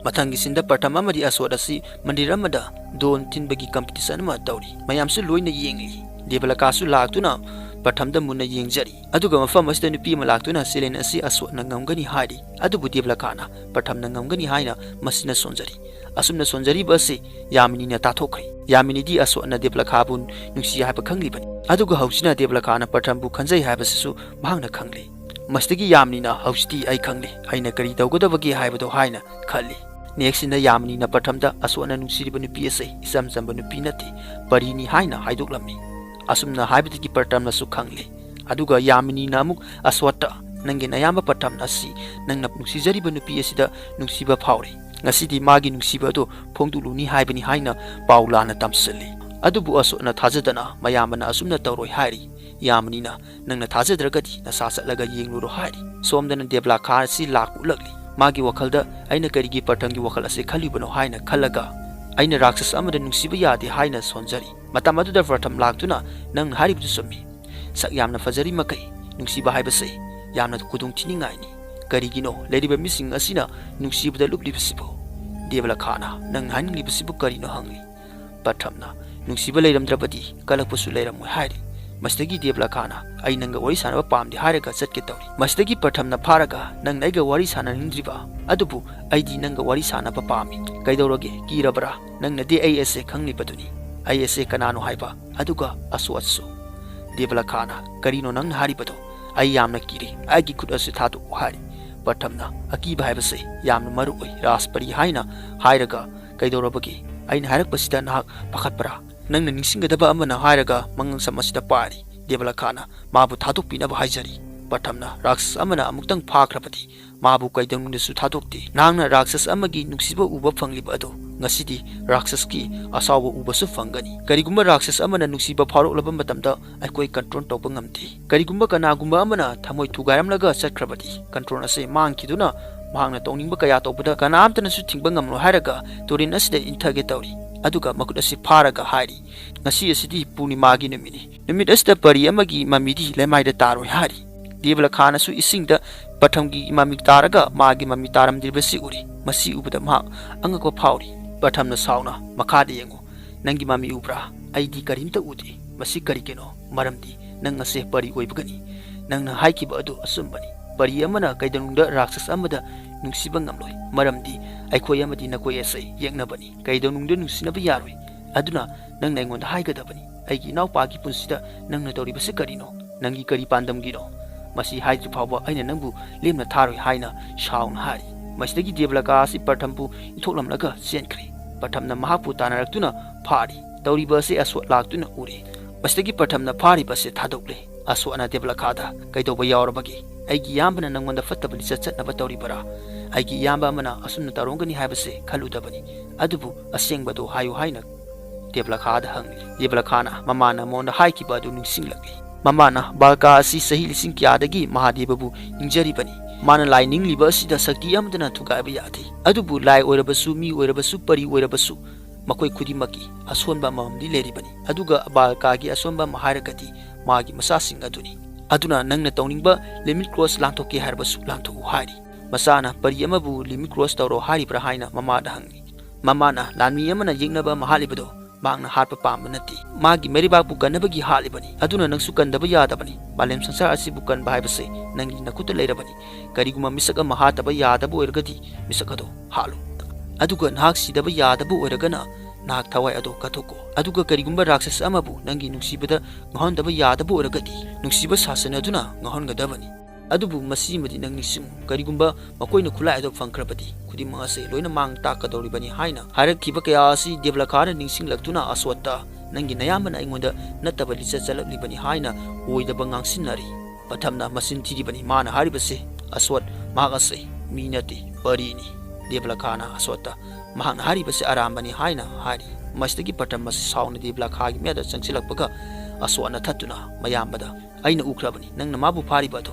ꯃꯊꯪꯒꯤ ꯁꯤꯟꯗ ꯄ꯭ꯔꯊꯝ ꯑꯃꯗꯤ ꯑꯁꯋꯠ ꯑꯁꯤ ꯃꯟꯗꯤꯔ ꯑꯃꯗ ꯗꯣꯟ ꯊꯤꯟꯕꯒꯤ ꯀꯝꯄꯤꯇꯤꯁꯟ ꯑꯃ ꯇꯧꯔꯤ꯫ ꯃꯌꯥꯝꯁꯨ ꯂꯣꯏꯅ ꯌꯦꯡꯂꯤ꯫ ꯗꯦꯕꯂꯀꯥꯁꯨ ꯂꯥꯛꯇꯨꯅ ꯄ꯭ꯔꯊꯝꯗ ꯃꯨꯟꯅ ꯌꯦꯡꯖꯔꯤ꯫ ꯑꯗꯨꯒ ꯃꯐꯝ ꯑꯁꯤꯗ ꯅꯨꯄꯤ ꯑꯃ ꯂꯥꯛꯇꯨꯅ ꯆꯦꯂꯦꯟ ꯑꯁꯤ ꯑꯁꯋꯠꯅ ꯉꯝꯒꯅꯤ ꯍꯥꯏꯔꯤ꯫ ꯑꯗꯨꯕꯨ ꯗꯦꯕꯂꯀꯥꯅ ꯄ꯭ꯔꯊꯝꯅ ꯉꯝꯒꯅꯤ ꯍꯥꯏꯅ ꯃꯁꯤꯅ ꯁꯣꯟꯖꯔꯤ꯫ ꯑꯁꯨꯝꯅ ꯁꯣꯟꯖꯔꯤꯕ ꯑꯁꯤ ꯌꯥꯃꯤꯅꯤꯅ ꯇꯥꯊꯣꯛꯈ꯭ꯔꯦ꯫ ꯌꯥꯃꯤꯅꯤꯗꯤ ꯑꯁꯋꯠꯅ ꯗꯦꯕꯂꯀꯥꯕꯨ ꯅꯨꯡꯁꯤ ꯍꯥꯏꯕ ꯈꯪꯂꯤꯕꯅꯤ꯫ ꯑꯗꯨꯒ ꯍꯧꯖꯤꯛꯅ ꯗꯦꯕꯂꯀꯥꯅ ꯄ꯭ꯔꯊꯝꯕꯨ ꯈꯟꯖꯩ ꯍꯥꯏꯕꯁꯤꯁꯨ ꯃꯍꯥꯛꯅ ꯈꯪꯂꯤ꯫ ꯃꯁꯤꯗꯒꯤ ꯌꯥꯃꯤꯅꯤꯅ "ꯍꯧꯖꯤꯛꯇꯤ ꯑꯩ ꯈꯪꯂꯦ ꯑꯩꯅ ꯀꯔꯤ ꯇꯧꯒꯗꯕꯒꯦ ꯍꯥꯏꯕꯗꯣ" ꯍꯥꯏꯅ ꯈꯜꯂꯤ꯫ ꯅꯦꯛꯁꯤꯟꯗ ꯌꯥꯃꯤꯅꯤꯅ ꯄ꯭ꯔꯊꯝꯗ ꯑꯁꯋꯠꯅ ꯅꯨꯡꯁꯤꯔꯤꯕ ꯅꯨꯄꯤ ꯑꯁꯦ ꯏꯆꯝ ꯆꯝꯕ ꯅꯨꯄꯤ ꯅꯠꯇꯦ, ꯄꯔꯤꯅꯤ ꯍꯥꯏꯅ ꯍꯥꯏꯗꯣꯛꯂꯝꯃꯤ꯫ ꯑꯁꯨꯝꯅ ꯍꯥꯏꯕꯗꯒꯤ ꯄ꯭ꯔꯊꯝꯅꯁꯨ ꯈꯪꯂꯦ꯫ ꯑꯗꯨꯒ ꯌꯥꯃꯤꯅꯤꯅ ꯑꯃꯨꯛ ꯑꯁꯋꯠꯇ, "ꯅꯪꯒꯤ ꯅꯌꯥꯝꯕ ꯄ꯭ꯔꯊꯝ ꯑꯁꯤ ꯅꯪꯅ ꯅꯨꯡꯁꯤꯖꯔꯤꯕ ꯅꯨꯄꯤ ꯑꯁꯤꯗ ꯅꯨꯡꯁꯤꯕ ꯐꯥꯎꯔꯦ꯫ ꯉꯁꯤꯗꯤ ꯃꯥꯒꯤ ꯅꯨꯡꯁꯤꯕ ꯑꯗꯨ ꯐꯣꯡꯗꯣꯛꯂꯨꯅꯤ ꯍꯥꯏꯕꯅꯤ" ꯍꯥꯏꯅ ꯄꯥꯎ ꯂꯥꯟꯅ ꯇꯝꯁꯤꯜꯂꯤ꯫ ꯑꯗꯨꯕꯨ ꯑꯁꯋꯠꯅ ꯊꯥꯖꯗꯅ ꯃꯌꯥꯝꯕꯅ ꯑꯁꯨꯝꯅ ꯇꯧꯔꯣꯏ ꯍꯥꯏꯔꯤ꯫ ꯌꯥꯃꯤꯅꯤꯅ, "ꯅꯪꯅ ꯊꯥꯖꯗ꯭ꯔꯒꯗꯤ ꯅꯁꯥ ꯆꯠꯂꯒ ꯌꯦꯡꯂꯨꯔꯣ" ꯍꯥꯏꯔꯤ꯫ ꯁꯣꯝꯗꯅ ꯗꯦꯕꯂꯥꯈꯥ ꯑꯁꯤ ꯂꯥꯛꯄ ꯎꯠꯂꯛꯂꯤ꯫ ꯃꯥꯒꯤ ꯋꯥꯈꯜꯗ "ꯑꯩꯅ ꯀꯔꯤꯒꯤ ꯄ꯭ꯔꯊꯝꯒꯤ ꯋꯥꯈꯜ ꯑꯁꯤ ꯈꯜꯂꯤꯕꯅꯣ?" ꯍꯥꯏꯅ ꯈꯜꯂꯒ, "ꯑꯩꯅ ꯔꯥꯛꯁꯁ ꯑꯃꯗ ꯅꯨꯡꯁꯤꯕ ꯌꯥꯗꯦ" ꯍꯥꯏꯅ ꯁꯣꯟꯖꯔꯤ꯫ ꯃꯇꯝ ꯑꯗꯨꯗ ꯄ꯭ꯔꯊꯝ ꯂꯥꯛꯇꯨꯅ, "ꯅꯪꯅ ꯍꯥꯏꯔꯤꯕꯗꯨ ꯆꯨꯝꯃꯤ꯫ ꯁꯛ ꯌꯥꯝꯅ ꯐꯖꯔꯤ ꯃꯈꯩ ꯅꯨꯡꯁꯤꯕ ꯍꯥꯏꯕꯁꯦ ꯌꯥꯝꯅ ꯈꯨꯗꯣꯡ ꯊꯤꯅꯤꯡꯉꯥꯏꯅꯤ꯫ ꯀꯔꯤꯒꯤꯅꯣ ꯂꯩꯔꯤꯕ ꯃꯤꯁꯤꯡ ꯑꯁꯤꯅ ꯅꯨꯡꯁꯤꯕꯗ ꯂꯨꯞꯂꯤꯕꯁꯤꯕꯨ? ꯗꯦꯕꯂꯈꯥꯅ, "ꯅꯪ ꯍꯥꯏꯅꯤꯡꯂꯤꯕꯁꯤꯕꯨ ꯀꯔꯤꯅꯣ?" ꯍꯪꯂꯤ꯫ ꯄ꯭ꯔꯊꯝꯅ, "ꯅꯨꯡꯁꯤꯕ ꯂꯩꯔꯝꯗ꯭ꯔꯕꯗꯤ ꯀꯜꯂꯛꯄꯁꯨ ꯂꯩꯔꯝꯃꯣꯏ" ꯍꯥꯏꯔꯤ꯫ ꯃꯁꯤꯗꯒꯤ ꯗꯦꯕꯂꯈꯥꯅ, "ꯑꯩ ꯅꯪꯒ ꯋꯥꯔꯤ ꯁꯥꯟꯅꯕ ꯄꯥꯝꯗꯦ" ꯍꯥꯏꯔꯒ ꯆꯠꯀꯦ ꯇꯧꯔꯤ꯫ ꯃꯁꯤꯗꯒꯤ ꯄ꯭ꯔꯊꯝꯅ ꯐꯥꯔꯒ, "ꯅꯪꯅ ꯑꯩꯒ ꯋꯥꯔꯤ ꯁꯥꯟꯅꯅꯤꯡꯗ꯭ꯔꯤꯕ? ꯑꯗꯨꯕꯨ ꯑꯩꯗꯤ ꯅꯪꯒ ꯋꯥꯔꯤ ꯁꯥꯟꯅꯕ ꯄꯥꯝꯃꯤ꯫ ꯀꯩꯗꯧꯔꯒꯦ? ꯀꯤꯔꯕ꯭ꯔꯥ? ꯅꯪꯅꯗꯤ ꯑꯩ ꯑꯁꯦ ꯈꯪꯂꯤꯕꯗꯨꯅꯤ꯫ ꯑꯩ ꯑꯁꯦ ꯀꯅꯥꯅꯣ ꯍꯥꯏꯕ, ꯑꯗꯨꯒ ꯑꯁ꯭ꯋꯠꯁꯨ?" ꯗꯦꯕꯂꯈꯥꯅ, "ꯀꯔꯤꯅꯣ ꯅꯪꯅ ꯍꯥꯏꯔꯤꯕꯗꯣ? ꯑꯩ ꯌꯥꯝꯅ ꯀꯤꯔꯦ꯫ ꯑꯩꯒꯤ ꯈꯨꯠ ꯑꯁꯤ ꯊꯥꯗꯣꯛꯎ" ꯍꯥꯏꯔꯤ꯫ ꯄ꯭ꯔꯊꯝꯅ, "ꯑꯀꯤꯕ ꯍꯥꯏꯕꯁꯦ ꯌꯥꯝꯅ ꯃꯔꯨ ꯑꯣꯏ, ꯔꯥꯖꯄꯔꯤ ꯍꯥꯏꯅ ꯍꯥꯏꯔꯒ ꯀꯩꯗꯧꯔꯕꯒꯦ? ꯑꯩꯅ ꯍꯥꯏꯔꯛꯄꯁꯤꯗ ꯅꯍꯥꯛ ꯄꯥꯈꯠꯄ꯭ꯔꯥ? ꯅꯪꯅ ꯅꯤꯡꯁꯤꯡꯒꯗꯕ ꯑꯃꯅ" ꯍꯥꯏꯔꯒ ꯃꯉꯛꯁꯝ ꯑꯁꯤꯗ ꯄꯥꯏꯔꯤ꯫ ꯗꯦꯕꯂꯈꯥꯅ ꯃꯥꯕꯨ ꯊꯥꯗꯣꯛꯄꯤꯅꯕ ꯍꯥꯏꯖꯔꯤ꯫ ꯄ꯭ꯔꯊꯝꯅ, "ꯔꯥꯛꯁꯁ ꯑꯃꯅ ꯑꯃꯨꯛꯇꯪ ꯐꯥꯈ꯭ꯔꯕꯗꯤ ꯃꯥꯕꯨ ꯀꯩꯗꯧꯅꯨꯡꯗꯁꯨ ꯊꯥꯗꯣꯛꯇꯦ꯫ ꯅꯍꯥꯛꯅ ꯔꯥꯛꯁꯁ ꯑꯃꯒꯤ ꯅꯨꯡꯁꯤꯕ ꯎꯕ ꯐꯪꯂꯤꯕ ꯑꯗꯨ ꯉꯁꯤꯗꯤ ꯔꯥꯛꯁꯁꯀꯤ ꯑꯁꯥꯎꯕ ꯎꯕꯁꯨ ꯐꯪꯒꯅꯤ꯫ ꯀꯔꯤꯒꯨꯝꯕ ꯔꯥꯛꯁꯁ ꯑꯃꯅ ꯅꯨꯡꯁꯤꯕ ꯐꯥꯎꯔꯛꯂꯕ ꯃꯇꯝꯗ ꯑꯩꯈꯣꯏ ꯀꯟꯇ꯭ꯔꯣꯜ ꯇꯧꯕ ꯉꯝꯗꯦ꯫ ꯀꯔꯤꯒꯨꯝꯕ ꯀꯅꯥꯒꯨꯝꯕ ꯑꯃꯅ ꯊꯃꯣꯏ ꯊꯨꯒꯥꯏꯔꯝꯂꯒ ꯆꯠꯈ꯭ꯔꯕꯗꯤ ꯀꯟꯇ꯭ꯔꯣꯜ ꯑꯁꯦ ꯃꯥꯡꯈꯤꯗꯨꯅ ꯃꯍꯥꯛꯅ ꯇꯧꯅꯤꯡꯕ ꯀꯌꯥ ꯇꯧꯕꯗ ꯀꯅꯥꯝꯇꯅꯁꯨ ꯊꯤꯡꯕ ꯉꯝꯂꯣꯏ" ꯍꯥꯏꯔꯒ ꯇꯨꯔꯦꯜ ꯑꯁꯤꯗ ꯏꯟꯊꯒꯦ ꯇꯧꯔꯤ꯫ ꯑꯗꯨꯒ ꯃꯈꯨꯠ ꯑꯁꯤ ꯐꯥꯔꯒ ꯍꯥꯏꯔꯤ, "ꯉꯁꯤ ꯑꯁꯤꯗꯤ ꯄꯨꯔꯅꯤꯃꯥꯒꯤ ꯅꯨꯃꯤꯠꯅꯤ꯫ ꯅꯨꯃꯤꯠ ꯑꯁꯤꯗ ꯄꯔꯤ ꯑꯃꯒꯤ ꯃꯃꯤꯗꯤ ꯂꯩꯃꯥꯏꯗ ꯇꯥꯔꯣꯏ" ꯍꯥꯏꯔꯤ꯫ ꯗꯦꯕꯂꯈꯥꯅꯁꯨ ꯏꯁꯤꯡꯗ ꯄ꯭ꯔꯊꯝꯒꯤ ꯃꯃꯤ ꯇꯥꯔꯒ ꯃꯥꯒꯤ ꯃꯃꯤ ꯇꯥꯔꯝꯗ꯭ꯔꯤꯕꯁꯤ ꯎꯔꯤ꯫ ꯃꯁꯤ ꯎꯕꯗ ꯃꯍꯥꯛ ꯑꯉꯛꯄ ꯐꯥꯎꯔꯤ꯫ ꯄ꯭ꯔꯊꯝꯅ ꯁꯥꯎꯅ, "ꯃꯈꯥꯗ ꯌꯦꯡꯉꯨ꯫ ꯅꯪꯒꯤ ꯃꯃꯤ ꯎꯕ꯭ꯔꯥ? ꯑꯩꯗꯤ ꯀꯔꯤꯝꯇ ꯎꯗꯦ꯫ ꯃꯁꯤ ꯀꯔꯤꯒꯤꯅꯣ? ꯃꯔꯝꯗꯤ ꯅꯪ ꯑꯁꯦ ꯄꯔꯤ ꯑꯣꯏꯕꯒꯅꯤ꯫ ꯅꯪꯅ ꯍꯥꯏꯈꯤꯕ ꯑꯗꯨ ꯑꯆꯨꯝꯕꯅꯤ꯫ ꯄꯔꯤ ꯑꯃꯅ ꯀꯩꯗꯧꯅꯨꯡꯗ ꯔꯥꯛꯁꯁ ꯑꯃꯗ ꯅꯨꯡꯁꯤꯕ ꯉꯝꯂꯣꯏ, ꯃꯔꯝꯗꯤ ꯑꯩꯈꯣꯏ ꯑꯃꯗꯤ ꯅꯈꯣꯏ ꯑꯁꯦ ꯌꯦꯛꯅꯕꯅꯤ꯫ ꯀꯩꯗꯧꯅꯨꯡꯗ ꯅꯨꯡꯁꯤꯅꯕ ꯌꯥꯔꯣꯏ꯫ ꯑꯗꯨꯅ ꯅꯪꯅ ꯑꯩꯉꯣꯟꯗ ꯍꯥꯏꯒꯗꯕꯅꯤ꯫ ꯑꯩꯒꯤ ꯏꯅꯥꯎꯄꯥꯒꯤ ꯄꯨꯟꯁꯤꯗ ꯅꯪꯅ ꯇꯧꯔꯤꯕꯁꯤ ꯀꯔꯤꯅꯣ? ꯅꯪꯒꯤ ꯀꯔꯤ ꯄꯥꯟꯗꯝꯒꯤꯅꯣ? ꯃꯁꯤ ꯍꯥꯏꯗ꯭ꯔꯤ ꯐꯥꯎꯕ ꯑꯩꯅ ꯅꯪꯕꯨ ꯂꯦꯝꯅ ꯊꯥꯔꯣꯏ" ꯍꯥꯏꯅ ꯁꯥꯎꯅ ꯍꯥꯏꯔꯤ꯫ ꯃꯁꯤꯗꯒꯤ ꯗꯦꯕꯂꯀꯥ ꯑꯁꯤ ꯄ꯭ꯔꯊꯝꯕꯨ ꯏꯟꯊꯣꯛꯂꯝꯂꯒ ꯆꯦꯟꯈ꯭ꯔꯦ꯫ ꯄ꯭ꯔꯊꯝꯅ ꯃꯍꯥꯛꯄꯨ ꯇꯥꯟꯅꯔꯛꯇꯨꯅ ꯐꯥꯔꯤ꯫ ꯇꯧꯔꯤꯕ ꯑꯁꯤ ꯑꯁ꯭ꯋꯠ ꯂꯥꯛꯇꯨꯅ ꯎꯔꯦ꯫ ꯃꯁꯤꯗꯒꯤ ꯄ꯭ꯔꯊꯝꯅ ꯐꯥꯔꯤꯕ ꯑꯁꯤ ꯊꯥꯗꯣꯛꯂꯦ꯫ ꯑꯁ꯭ꯋꯠꯅ ꯗꯦꯕꯂꯀꯥꯗ, "ꯀꯩꯗꯧꯕ ꯌꯥꯎꯔꯕꯒꯦ? ꯑꯩꯒꯤ ꯏꯌꯥꯝꯕꯅ ꯅꯪꯉꯣꯟꯗ ꯐꯠꯇꯕ ꯂꯤꯆꯠ ꯆꯠꯅꯕ ꯇꯧꯔꯤꯕꯔꯥ? ꯑꯩꯒꯤ ꯏꯌꯥꯝꯕ ꯑꯃꯅ ꯑꯁꯨꯝꯅ ꯇꯧꯔꯝꯒꯅꯤ ꯍꯥꯏꯕꯁꯦ ꯈꯜꯂꯨꯗꯕꯅꯤ꯫ ꯑꯗꯨꯕꯨ ꯑꯁꯦꯡꯕꯗꯨ ꯍꯥꯏꯌꯨ" ꯍꯥꯏꯅ ꯗꯦꯕꯂꯀꯥꯗ ꯍꯪꯂꯤ꯫ ꯗꯦꯕꯂꯀꯥꯅ ꯃꯃꯥꯅ ꯃꯉꯣꯟꯗ ꯍꯥꯏꯈꯤꯕ ꯑꯗꯨ ꯅꯤꯡꯁꯤꯡꯂꯛꯂꯤ꯫ ꯃꯃꯥꯅ, "ꯕꯥꯜꯀꯥ ꯑꯁꯤ ꯆꯍꯤ ꯂꯤꯁꯤꯡ ꯀꯌꯥꯗꯒꯤ ꯃꯍꯥꯗꯦꯕꯕꯨ ꯅꯤꯡꯖꯔꯤꯕꯅꯤ꯫ ꯃꯥꯅ ꯂꯥꯏ ꯅꯤꯡꯂꯤꯕ ꯑꯁꯤꯗ ꯁꯛꯇꯤ ꯑꯃꯠꯇꯅ ꯊꯨꯒꯥꯏꯕ ꯌꯥꯗꯦ꯫ ꯑꯗꯨꯕꯨ ꯂꯥꯏ ꯑꯣꯏꯔꯕꯁꯨ, ꯃꯤ ꯑꯣꯏꯔꯕꯁꯨ, ꯄꯔꯤ ꯑꯣꯏꯔꯕꯁꯨ, ꯃꯈꯣꯏ ꯈꯨꯗꯤꯡꯃꯛꯀꯤ ꯑꯁꯣꯟꯕ ꯑꯃꯃꯝꯗꯤ ꯂꯩꯔꯤꯕꯅꯤ꯫ ꯑꯗꯨꯒ ꯕꯥꯜꯀꯥꯒꯤ ꯑꯁꯣꯟꯕ ꯑꯃ ꯍꯥꯏꯔꯒꯗꯤ ꯃꯥꯒꯤ ꯃꯆꯥꯁꯤꯡ ꯑꯗꯨꯅꯤ"꯫ ꯑꯗꯨꯅ ꯅꯪꯅ ꯇꯧꯅꯤꯡꯕ limit cross ꯂꯥꯟꯊꯣꯛꯀꯦ ꯍꯥꯏꯔꯕꯁꯨ ꯂꯥꯟꯊꯣꯛꯎ ꯍꯥꯏꯔꯤ꯫ ꯃꯆꯥꯅ ꯄꯔꯤ ꯑꯃꯕꯨ limit cross ꯇꯧꯔꯣ ꯍꯥꯏꯔꯤꯕ꯭ꯔꯥ ꯍꯥꯏꯅ ꯃꯃꯥꯗ ꯍꯪꯉꯤ꯫ ꯃꯃꯥꯅ ꯂꯥꯟꯃꯤ ꯑꯃꯅ ꯌꯦꯛꯅꯕ ꯑꯃ ꯍꯥꯠꯂꯤꯕꯗꯣ ꯃꯍꯥꯛꯅ ꯍꯥꯠꯄ ꯄꯥꯝꯕ ꯅꯠꯇꯦ꯫ ꯃꯥꯒꯤ ꯃꯩꯔꯩꯕꯥꯛꯄꯨ ꯀꯟꯅꯕꯒꯤ ꯍꯥꯠꯂꯤꯕꯅꯤ꯫ ꯑꯗꯨꯅ ꯅꯪꯁꯨ ꯀꯟꯗꯕ ꯌꯥꯗꯕꯅꯤ꯫ ꯃꯥꯂꯦꯝ ꯁꯪꯁꯥꯔ ꯑꯁꯤꯕꯨ ꯀꯟꯕ ꯍꯥꯏꯕꯁꯦ ꯅꯪꯒꯤ ꯅꯈꯨꯠꯇ ꯂꯩꯔꯕꯅꯤ꯫ ꯀꯔꯤꯒꯨꯝꯕ ꯃꯤꯁꯛ ꯑꯃ ꯍꯥꯠꯇꯕ ꯌꯥꯗꯕ ꯑꯣꯏꯔꯒꯗꯤ ꯃꯤꯁꯛ ꯑꯗꯣ ꯍꯥꯠꯂꯨ꯫ ꯑꯗꯨꯒ ꯅꯍꯥꯛ ꯁꯤꯗꯕ ꯌꯥꯗꯕ ꯑꯣꯏꯔꯒꯅ ꯅꯍꯥꯛ ꯊꯋꯥꯏ ꯑꯗꯣ ꯀꯠꯊꯣꯛꯀꯣ꯫ ꯑꯗꯨꯒ ꯀꯔꯤꯒꯨꯝꯕ ꯔꯥꯛꯁꯁ ꯑꯃꯕꯨ ꯅꯪꯒꯤ ꯅꯨꯡꯁꯤꯕꯗ ꯉꯥꯎꯍꯟꯗꯕ ꯌꯥꯗꯕ ꯑꯣꯏꯔꯒꯗꯤ ꯅꯨꯡꯁꯤꯕ ꯁꯥꯁꯟ ꯑꯗꯨꯅ ꯉꯥꯎꯍꯟꯒꯗꯕꯅꯤ꯫ ꯑꯗꯨꯕꯨ ꯃꯁꯤꯃꯗꯤ ꯅꯪ ꯅꯤꯡꯁꯤꯡꯉꯨ, ꯀꯔꯤꯒꯨꯝꯕ ꯃꯈꯣꯏꯅ ꯈꯨꯠꯂꯥꯏ ꯑꯗꯨ ꯐꯪꯈ꯭ꯔꯕꯗꯤ ꯈꯨꯗꯤꯡꯃꯛ ꯑꯁꯦ ꯂꯣꯏꯅ ꯃꯥꯡ ꯇꯥꯛꯀꯗꯧꯔꯤꯕꯅꯤ ꯍꯥꯏꯅ ꯍꯥꯏꯔꯛꯈꯤꯕ ꯀꯌꯥ ꯑꯁꯤ ꯗꯦꯕꯂꯈꯥꯅ ꯅꯤꯡꯁꯤꯡꯂꯛꯇꯨꯅ ꯑꯁꯋꯠꯇ, "ꯅꯪꯒꯤ ꯅꯌꯥꯝꯕꯅ ꯑꯩꯉꯣꯟꯗ ꯅꯠꯇꯕ ꯂꯤꯆꯠ ꯆꯠꯂꯛꯂꯤꯕꯅꯤ" ꯍꯥꯏꯅ ꯑꯣꯏꯗꯕ ꯉꯥꯡꯁꯤꯟꯅꯔꯤ꯫ ꯄ꯭ꯔꯊꯝꯅ ꯃꯆꯤꯟ ꯊꯤꯔꯤꯕꯅꯤ꯫ ꯃꯥꯅ ꯍꯥꯏꯔꯤꯕꯁꯤ, "ꯑꯁꯋꯠ, ꯃꯍꯥꯛ ꯑꯁꯤ ꯃꯤ ꯅꯠꯇꯦ, ꯄꯔꯤꯅꯤ꯫" ꯗꯦꯕꯂꯈꯥꯅ ꯑꯁꯋꯠꯇ, "ꯃꯍꯥꯛꯅ ꯍꯥꯏꯔꯤꯕꯁꯤ ꯑꯔꯥꯟꯕꯅꯤ" ꯍꯥꯏꯅ ꯍꯥꯏꯔꯤ꯫ ꯃꯁꯤꯗꯒꯤ ꯄ꯭ꯔꯊꯝ ꯑꯁꯤ ꯁꯥꯎꯅ ꯗꯦꯕꯂꯈꯥꯒꯤ ꯃꯌꯥꯗ ꯆꯪꯁꯤꯜꯂꯛꯄꯒ ꯑꯁꯋꯠꯅ ꯊꯠꯇꯨꯅ ꯃꯌꯥꯝꯕꯗ, "ꯑꯩꯅ ꯎꯈ꯭ꯔꯕꯅꯤ ꯅꯪꯅ ꯃꯥꯕꯨ ꯐꯥꯔꯤꯕ ꯑꯗꯣ꯫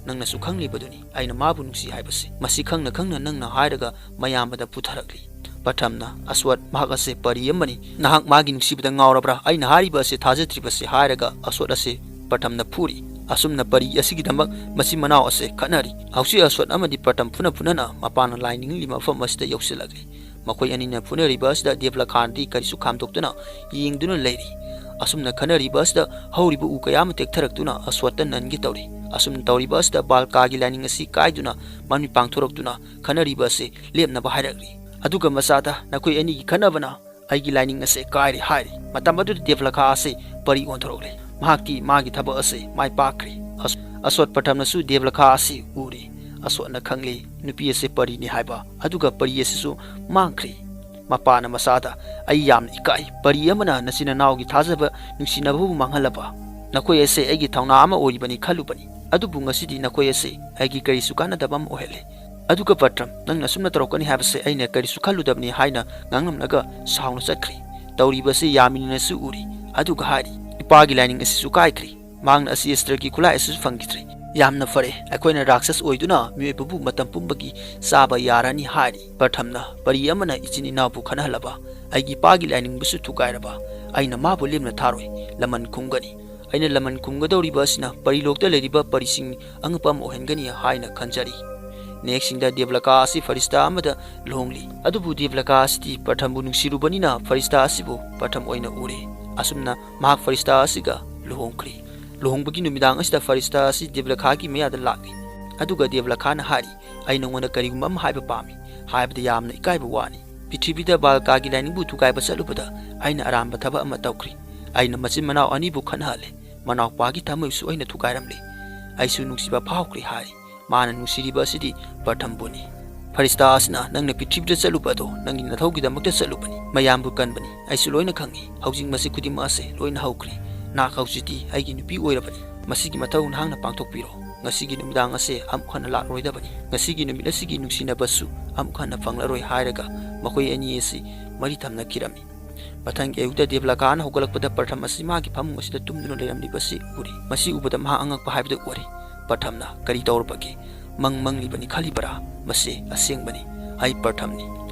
ꯅꯪꯅꯁꯨ ꯈꯪꯂꯤꯕꯗꯨꯅꯤ ꯑꯩꯅ ꯃꯥꯕꯨ ꯅꯨꯡꯁꯤ ꯍꯥꯏꯕꯁꯤ꯫ ꯃꯁꯤ ꯈꯪꯅ ꯈꯪꯅ ꯅꯪꯅ ꯍꯥꯏꯔꯒ ꯃꯌꯥꯝꯕꯗ ꯄꯨꯊꯔꯛꯂꯤ꯫" ꯄ꯭ꯔꯊꯝꯅ, "ꯑꯁꯋꯠ, ꯃꯍꯥꯛ ꯑꯁꯤ ꯄꯔꯤ ꯑꯃꯅꯤ꯫ ꯅꯍꯥꯛ ꯃꯥꯒꯤ ꯅꯨꯡꯁꯤꯕꯗ ꯉꯥꯎꯔꯕ꯭ꯔꯥ? ꯑꯩꯅ ꯍꯥꯏꯔꯤꯕ ꯑꯁꯤ ꯊꯥꯖꯗ꯭ꯔꯤꯕꯁꯤ" ꯍꯥꯏꯔꯒ ꯑꯁꯋꯠ ꯑꯁꯤ ꯄ꯭ꯔꯊꯝꯅ ꯐꯨꯔꯤ꯫ ꯑꯁꯨꯝꯅ ꯄꯔꯤ ꯑꯁꯤꯒꯤꯗꯃꯛ ꯃꯆꯤꯟ ꯃꯅꯥꯎ ꯑꯁꯦ ꯈꯠꯅꯔꯤ꯫ ꯍꯧꯖꯤꯛ ꯑꯁꯋꯠ ꯑꯃꯗꯤ ꯄ꯭ꯔꯊꯝ ꯐꯨꯅ ꯐꯨꯅꯅ ꯃꯄꯥꯟꯅ ꯂꯥꯏ ꯅꯤꯡꯂꯤ ꯃꯐꯝ ꯑꯁꯤꯗ ꯌꯧꯁꯤꯜꯂꯛꯂꯤ꯫ ꯃꯈꯣꯏ ꯑꯅꯤꯅ ꯐꯨꯅꯔꯤꯕ ꯑꯁꯤꯗ ꯗꯦꯕꯂꯈꯥꯟꯗꯤ ꯀꯔꯤꯁꯨ ꯈꯥꯝꯗꯣꯛꯇꯨꯅ ꯌꯦꯡꯗꯨꯅ ꯂꯩꯔꯤ꯫ ꯑꯁꯨꯝꯅ ꯈꯠꯅꯔꯤꯕ ꯑꯁꯤꯗ ꯍꯧꯔꯤꯕ ꯎ ꯀꯌꯥ ꯑꯃ ꯇꯦꯛꯊꯔꯛꯇꯨꯅ ꯑꯁꯋꯠꯇ ꯅꯟꯒꯦ ꯇꯧꯔꯤ꯫ ꯑꯁꯨꯝꯅ ꯇꯧꯔꯤꯕ ꯑꯁꯤꯗ ꯕꯥꯜꯀꯥꯒꯤ ꯂꯥꯏꯅꯤꯡ ꯑꯁꯤ ꯀꯥꯏꯗꯨꯅ ꯃꯃꯤꯠ ꯄꯥꯡꯊꯣꯔꯛꯇꯨꯅ ꯈꯠꯅꯔꯤꯕ ꯑꯁꯤ ꯂꯦꯞꯅꯕ ꯍꯥꯏꯔꯛꯂꯤ꯫ ꯑꯗꯨꯒ ꯃꯆꯥꯗ, "ꯅꯈꯣꯏ ꯑꯅꯤꯒꯤ ꯈꯠꯅꯕꯅ ꯑꯩꯒꯤ ꯂꯥꯏꯅꯤꯡ ꯑꯁꯤ ꯀꯥꯏꯔꯦ" ꯍꯥꯏꯔꯤ꯫ ꯃꯇꯝ ꯑꯗꯨꯗ ꯗꯦꯕꯂꯈꯥ ꯑꯁꯤ ꯄꯔꯤ ꯑꯣꯟꯊꯣꯔꯛꯂꯤ꯫ ꯃꯍꯥꯛꯇꯤ ꯃꯥꯒꯤ ꯊꯕꯛ ꯑꯁꯤ ꯃꯥꯏ ꯄꯥꯛꯈ꯭ꯔꯦ꯫ ꯑꯁ-, ꯑꯁꯋꯠ ꯄ꯭ꯔꯊꯝꯅꯁꯨ ꯗꯦꯕꯂꯈꯥ ꯑꯁꯤ ꯎꯔꯤ꯫ ꯑꯁꯋꯠꯅ ꯈꯪꯂꯤ ꯅꯨꯄꯤ ꯑꯁꯤ ꯄꯔꯤꯅꯤ ꯍꯥꯏꯕ, ꯑꯗꯨꯒ ꯄꯔꯤ ꯑꯁꯤꯁꯨ ꯃꯥꯡꯈ꯭ꯔꯦ꯫ ꯃꯄꯥꯅ ꯃꯆꯥꯗ, "ꯑꯩ ꯌꯥꯝꯅ ꯏꯀꯥꯏ꯫ ꯄꯔꯤ ꯑꯃꯅ ꯅꯆꯤꯟ ꯅꯅꯥꯎꯒꯤ ꯊꯥꯖꯕ ꯅꯨꯡꯁꯤꯅꯕꯕꯨ ꯃꯥꯡꯍꯜꯂꯕ? ꯅꯈꯣꯏ ꯑꯁꯦ ꯑꯩꯒꯤ ꯊꯧꯅꯥ ꯑꯃ ꯑꯣꯏꯔꯤꯕꯅꯤ ꯈꯜꯂꯨꯕꯅꯤ, ꯑꯗꯨꯕꯨ ꯉꯁꯤꯗꯤ ꯅꯈꯣꯏ ꯑꯁꯦ ꯑꯩꯒꯤ ꯀꯔꯤꯁꯨ ꯀꯥꯟꯅꯗꯕ ꯑꯃ ꯑꯣꯏꯍꯜꯂꯦ꯫" ꯑꯗꯨꯒ ꯄ꯭ꯔꯊꯝ, "ꯅꯪꯅ ꯑꯁꯨꯝꯅ ꯇꯧꯔꯛꯀꯅꯤ ꯍꯥꯏꯕꯁꯦ ꯑꯩꯅ ꯀꯔꯤꯁꯨ ꯈꯜꯂꯨꯗꯕꯅꯤ" ꯍꯥꯏꯅ ꯉꯥꯡꯂꯝꯂꯒ ꯁꯥꯎꯅ ꯆꯠꯈ꯭ꯔꯦ꯫ ꯇꯧꯔꯤꯕꯁꯤ ꯌꯥꯃꯤꯅꯤꯅꯁꯨ ꯎꯔꯤ, ꯑꯗꯨꯒ ꯍꯥꯏꯔꯤ, "ꯏꯄꯥꯒꯤ ꯂꯥꯏꯅꯤꯡ ꯑꯁꯤꯁꯨ ꯀꯥꯏꯈ꯭ꯔꯦ꯫ ꯃꯍꯥꯛꯅ ꯑꯁꯤ ꯑꯁꯇ꯭ꯔꯒꯤ ꯈꯨꯠꯂꯥꯏ ꯑꯁꯤꯁꯨ ꯐꯪꯈꯤꯗ꯭ꯔꯦ꯫ ꯌꯥꯝꯅ ꯐꯔꯦ, ꯑꯩꯈꯣꯏꯅ ꯔꯥꯛꯁꯁ ꯑꯣꯏꯗꯨꯅ ꯃꯤꯑꯣꯏꯕꯕꯨ ꯃꯇꯝ ꯄꯨꯝꯕꯒꯤ ꯆꯥꯕ ꯌꯥꯔꯅꯤ" ꯍꯥꯏꯔꯤ꯫ ꯄ꯭ꯔꯊꯝꯅ, "ꯄꯔꯤ ꯑꯃꯅ ꯏꯆꯤꯟ ꯏꯅꯥꯎꯕꯨ ꯈꯠꯅꯍꯜꯂꯕ, ꯑꯩꯒꯤ ꯏꯄꯥꯒꯤ ꯂꯥꯏꯅꯤꯡꯕꯨꯁꯨ ꯊꯨꯒꯥꯏꯔꯕ, ꯑꯩꯅ ꯃꯥꯕꯨ ꯂꯦꯝꯅ ꯊꯥꯔꯣꯏ, ꯂꯃꯟ ꯈꯨꯝꯒꯅꯤ꯫ ꯑꯩꯅ ꯂꯃꯟ ꯈꯨꯝꯒꯗꯧꯔꯤꯕ ꯑꯁꯤꯅ ꯄꯔꯤꯂꯣꯛꯇ ꯂꯩꯔꯤꯕ ꯄꯔꯤꯁꯤꯡ ꯑꯉꯛꯄ ꯑꯃ ꯑꯣꯏꯍꯟꯒꯅꯤ ꯍꯥꯏꯅ ꯈꯟꯖꯔꯤ꯫ ꯅꯦꯛꯁꯤꯡꯗ ꯗꯦꯕꯂꯀꯥ ꯑꯁꯤ ꯐꯔꯤꯁꯇꯥ ꯑꯃꯗ ꯂꯨꯍꯣꯡꯂꯤ꯫ ꯑꯗꯨꯕꯨ ꯗꯦꯕꯂꯀꯥ ꯑꯁꯤꯗꯤ ꯄ꯭ꯔꯊꯝꯕꯨ ꯅꯨꯡꯁꯤꯔꯨꯕꯅꯤꯅ ꯐꯔꯤꯁꯇꯥ ꯑꯁꯤꯕꯨ ꯄ꯭ꯔꯊꯝ ꯑꯣꯏꯅ ꯎꯔꯦ꯫ ꯑꯁꯨꯝꯅ ꯃꯍꯥꯛ ꯐꯔꯤꯁꯇꯥ ꯑꯁꯤꯒ ꯂꯨꯍꯣꯡꯈ꯭ꯔꯤ꯫ ꯂꯨꯍꯣꯡꯕꯒꯤ ꯅꯨꯃꯤꯗꯥꯡ ꯑꯁꯤꯗ ꯐꯔꯤꯁꯇꯥ ꯑꯁꯤ ꯗꯦꯕꯂꯀꯥꯒꯤ ꯃꯌꯥꯗ ꯂꯥꯛꯂꯤ꯫ ꯑꯗꯨꯒ ꯗꯦꯕꯂꯀꯥꯅ ꯍꯥꯏꯔꯤ, "ꯑꯩ ꯅꯉꯣꯟꯗ ꯀꯔꯤꯒꯨꯝꯕ ꯑꯃ ꯍꯥꯏꯕ ꯄꯥꯝꯃꯤ, ꯍꯥꯏꯕꯗ ꯌꯥꯝꯅ ꯏꯀꯥꯏꯕ ꯋꯥꯅꯤ꯫ ꯄ꯭ꯔꯤꯊꯤꯕꯤꯗ ꯕꯥꯜꯀꯥꯒꯤ ꯂꯥꯏꯅꯤꯡꯕꯨ ꯊꯨꯒꯥꯏꯕ ꯆꯠꯂꯨꯕꯗ ꯑꯩꯅ ꯑꯔꯥꯟꯕ ꯊꯕꯛ ꯑꯃ ꯇꯧꯈ꯭ꯔꯤ꯫ ꯑꯩꯅ ꯃꯆꯤꯟ ꯃꯅꯥꯎ ꯑꯅꯤꯕꯨ ꯈꯠꯅꯍꯜꯂꯦ꯫ ꯃꯅꯥꯎꯄꯥꯒꯤ ꯊꯃꯣꯏꯁꯨ ꯑꯩꯅ ꯊꯨꯒꯥꯏꯔꯝꯂꯦ꯫ ꯑꯩꯁꯨ ꯅꯨꯡꯁꯤꯕ ꯐꯥꯎꯈ꯭ꯔꯦ" ꯍꯥꯏꯔꯤ꯫ ꯃꯥꯅ ꯅꯨꯡꯁꯤꯔꯤꯕ ꯑꯁꯤꯗꯤ ꯄ꯭ꯔꯊꯝꯕꯨꯅꯤ꯫ ꯐꯔꯤꯁꯇꯥ ꯑꯁꯤꯅ, "ꯅꯪꯅ ꯄ꯭ꯔꯤꯊꯤꯕꯤꯗ ꯆꯠꯂꯨꯕ ꯑꯗꯣ ꯅꯪꯒꯤ ꯅꯊꯧꯒꯤꯗꯃꯛꯇ ꯆꯠꯂꯨꯕꯅꯤ꯫ ꯃꯌꯥꯝꯕꯨ ꯀꯟꯕꯅꯤ꯫ ꯑꯩꯁꯨ ꯂꯣꯏꯅ ꯈꯪꯏ꯫ ꯍꯧꯖꯤꯛ ꯃꯁꯤ ꯈꯨꯗꯤꯡꯃꯛ ꯑꯁꯦ ꯂꯣꯏꯅ ꯍꯧꯈ꯭ꯔꯦ꯫ ꯅꯍꯥꯛ ꯍꯧꯖꯤꯛꯇꯤ ꯑꯩꯒꯤ ꯅꯨꯄꯤ ꯑꯣꯏꯔꯕꯅꯤ꯫ ꯃꯁꯤꯒꯤ ꯃꯊꯧ ꯅꯍꯥꯛꯅ ꯄꯥꯡꯊꯣꯛꯄꯤꯔꯣ꯫ ꯉꯁꯤꯒꯤ ꯅꯨꯃꯤꯗꯥꯡ ꯑꯁꯦ ꯑꯃꯨꯛ ꯍꯟꯅ ꯂꯥꯛꯂꯔꯣꯏꯗꯕꯅꯤ꯫ ꯉꯁꯤꯒꯤ ꯅꯨꯃꯤꯠ ꯑꯁꯤꯒꯤ ꯅꯨꯡꯁꯤꯅꯕꯁꯨ ꯑꯃꯨꯛ ꯍꯟꯅ ꯐꯪꯂꯔꯣꯏ" ꯍꯥꯏꯔꯒ ꯃꯈꯣꯏ ꯑꯅꯤ ꯑꯁꯤ ꯃꯔꯤ ꯊꯝꯅꯈꯤꯔꯝꯃꯤ꯫ ꯃꯊꯪꯒꯤ ꯑꯌꯨꯛꯇ ꯗꯦꯕꯂꯀꯥꯅ ꯍꯧꯒꯠꯂꯛꯄꯗ ꯄ꯭ꯔꯊꯝ ꯑꯁꯤ ꯃꯥꯒꯤ ꯐꯃꯨꯡ ꯑꯁꯤꯗ ꯇꯨꯝꯗꯨꯅ ꯂꯩꯔꯝꯂꯤꯕꯁꯤ ꯎꯔꯤ꯫ ꯃꯁꯤ ꯎꯕꯗ ꯃꯍꯥꯛ ꯑꯉꯛꯄ ꯍꯥꯏꯕꯗꯨ ꯑꯣꯏꯔꯦ꯫ ꯄ꯭ꯔꯊꯝꯅ, "ꯀꯔꯤ ꯇꯧꯔꯕꯒꯦ? ꯃꯪ ꯃꯪꯂꯤꯕꯅꯤ ꯈꯜꯂꯤꯕꯔꯥ? ꯃꯁꯤ ꯑꯁꯦꯡꯕꯅꯤ꯫ ꯑꯩ ꯄ꯭ꯔꯊꯝꯅꯤ꯫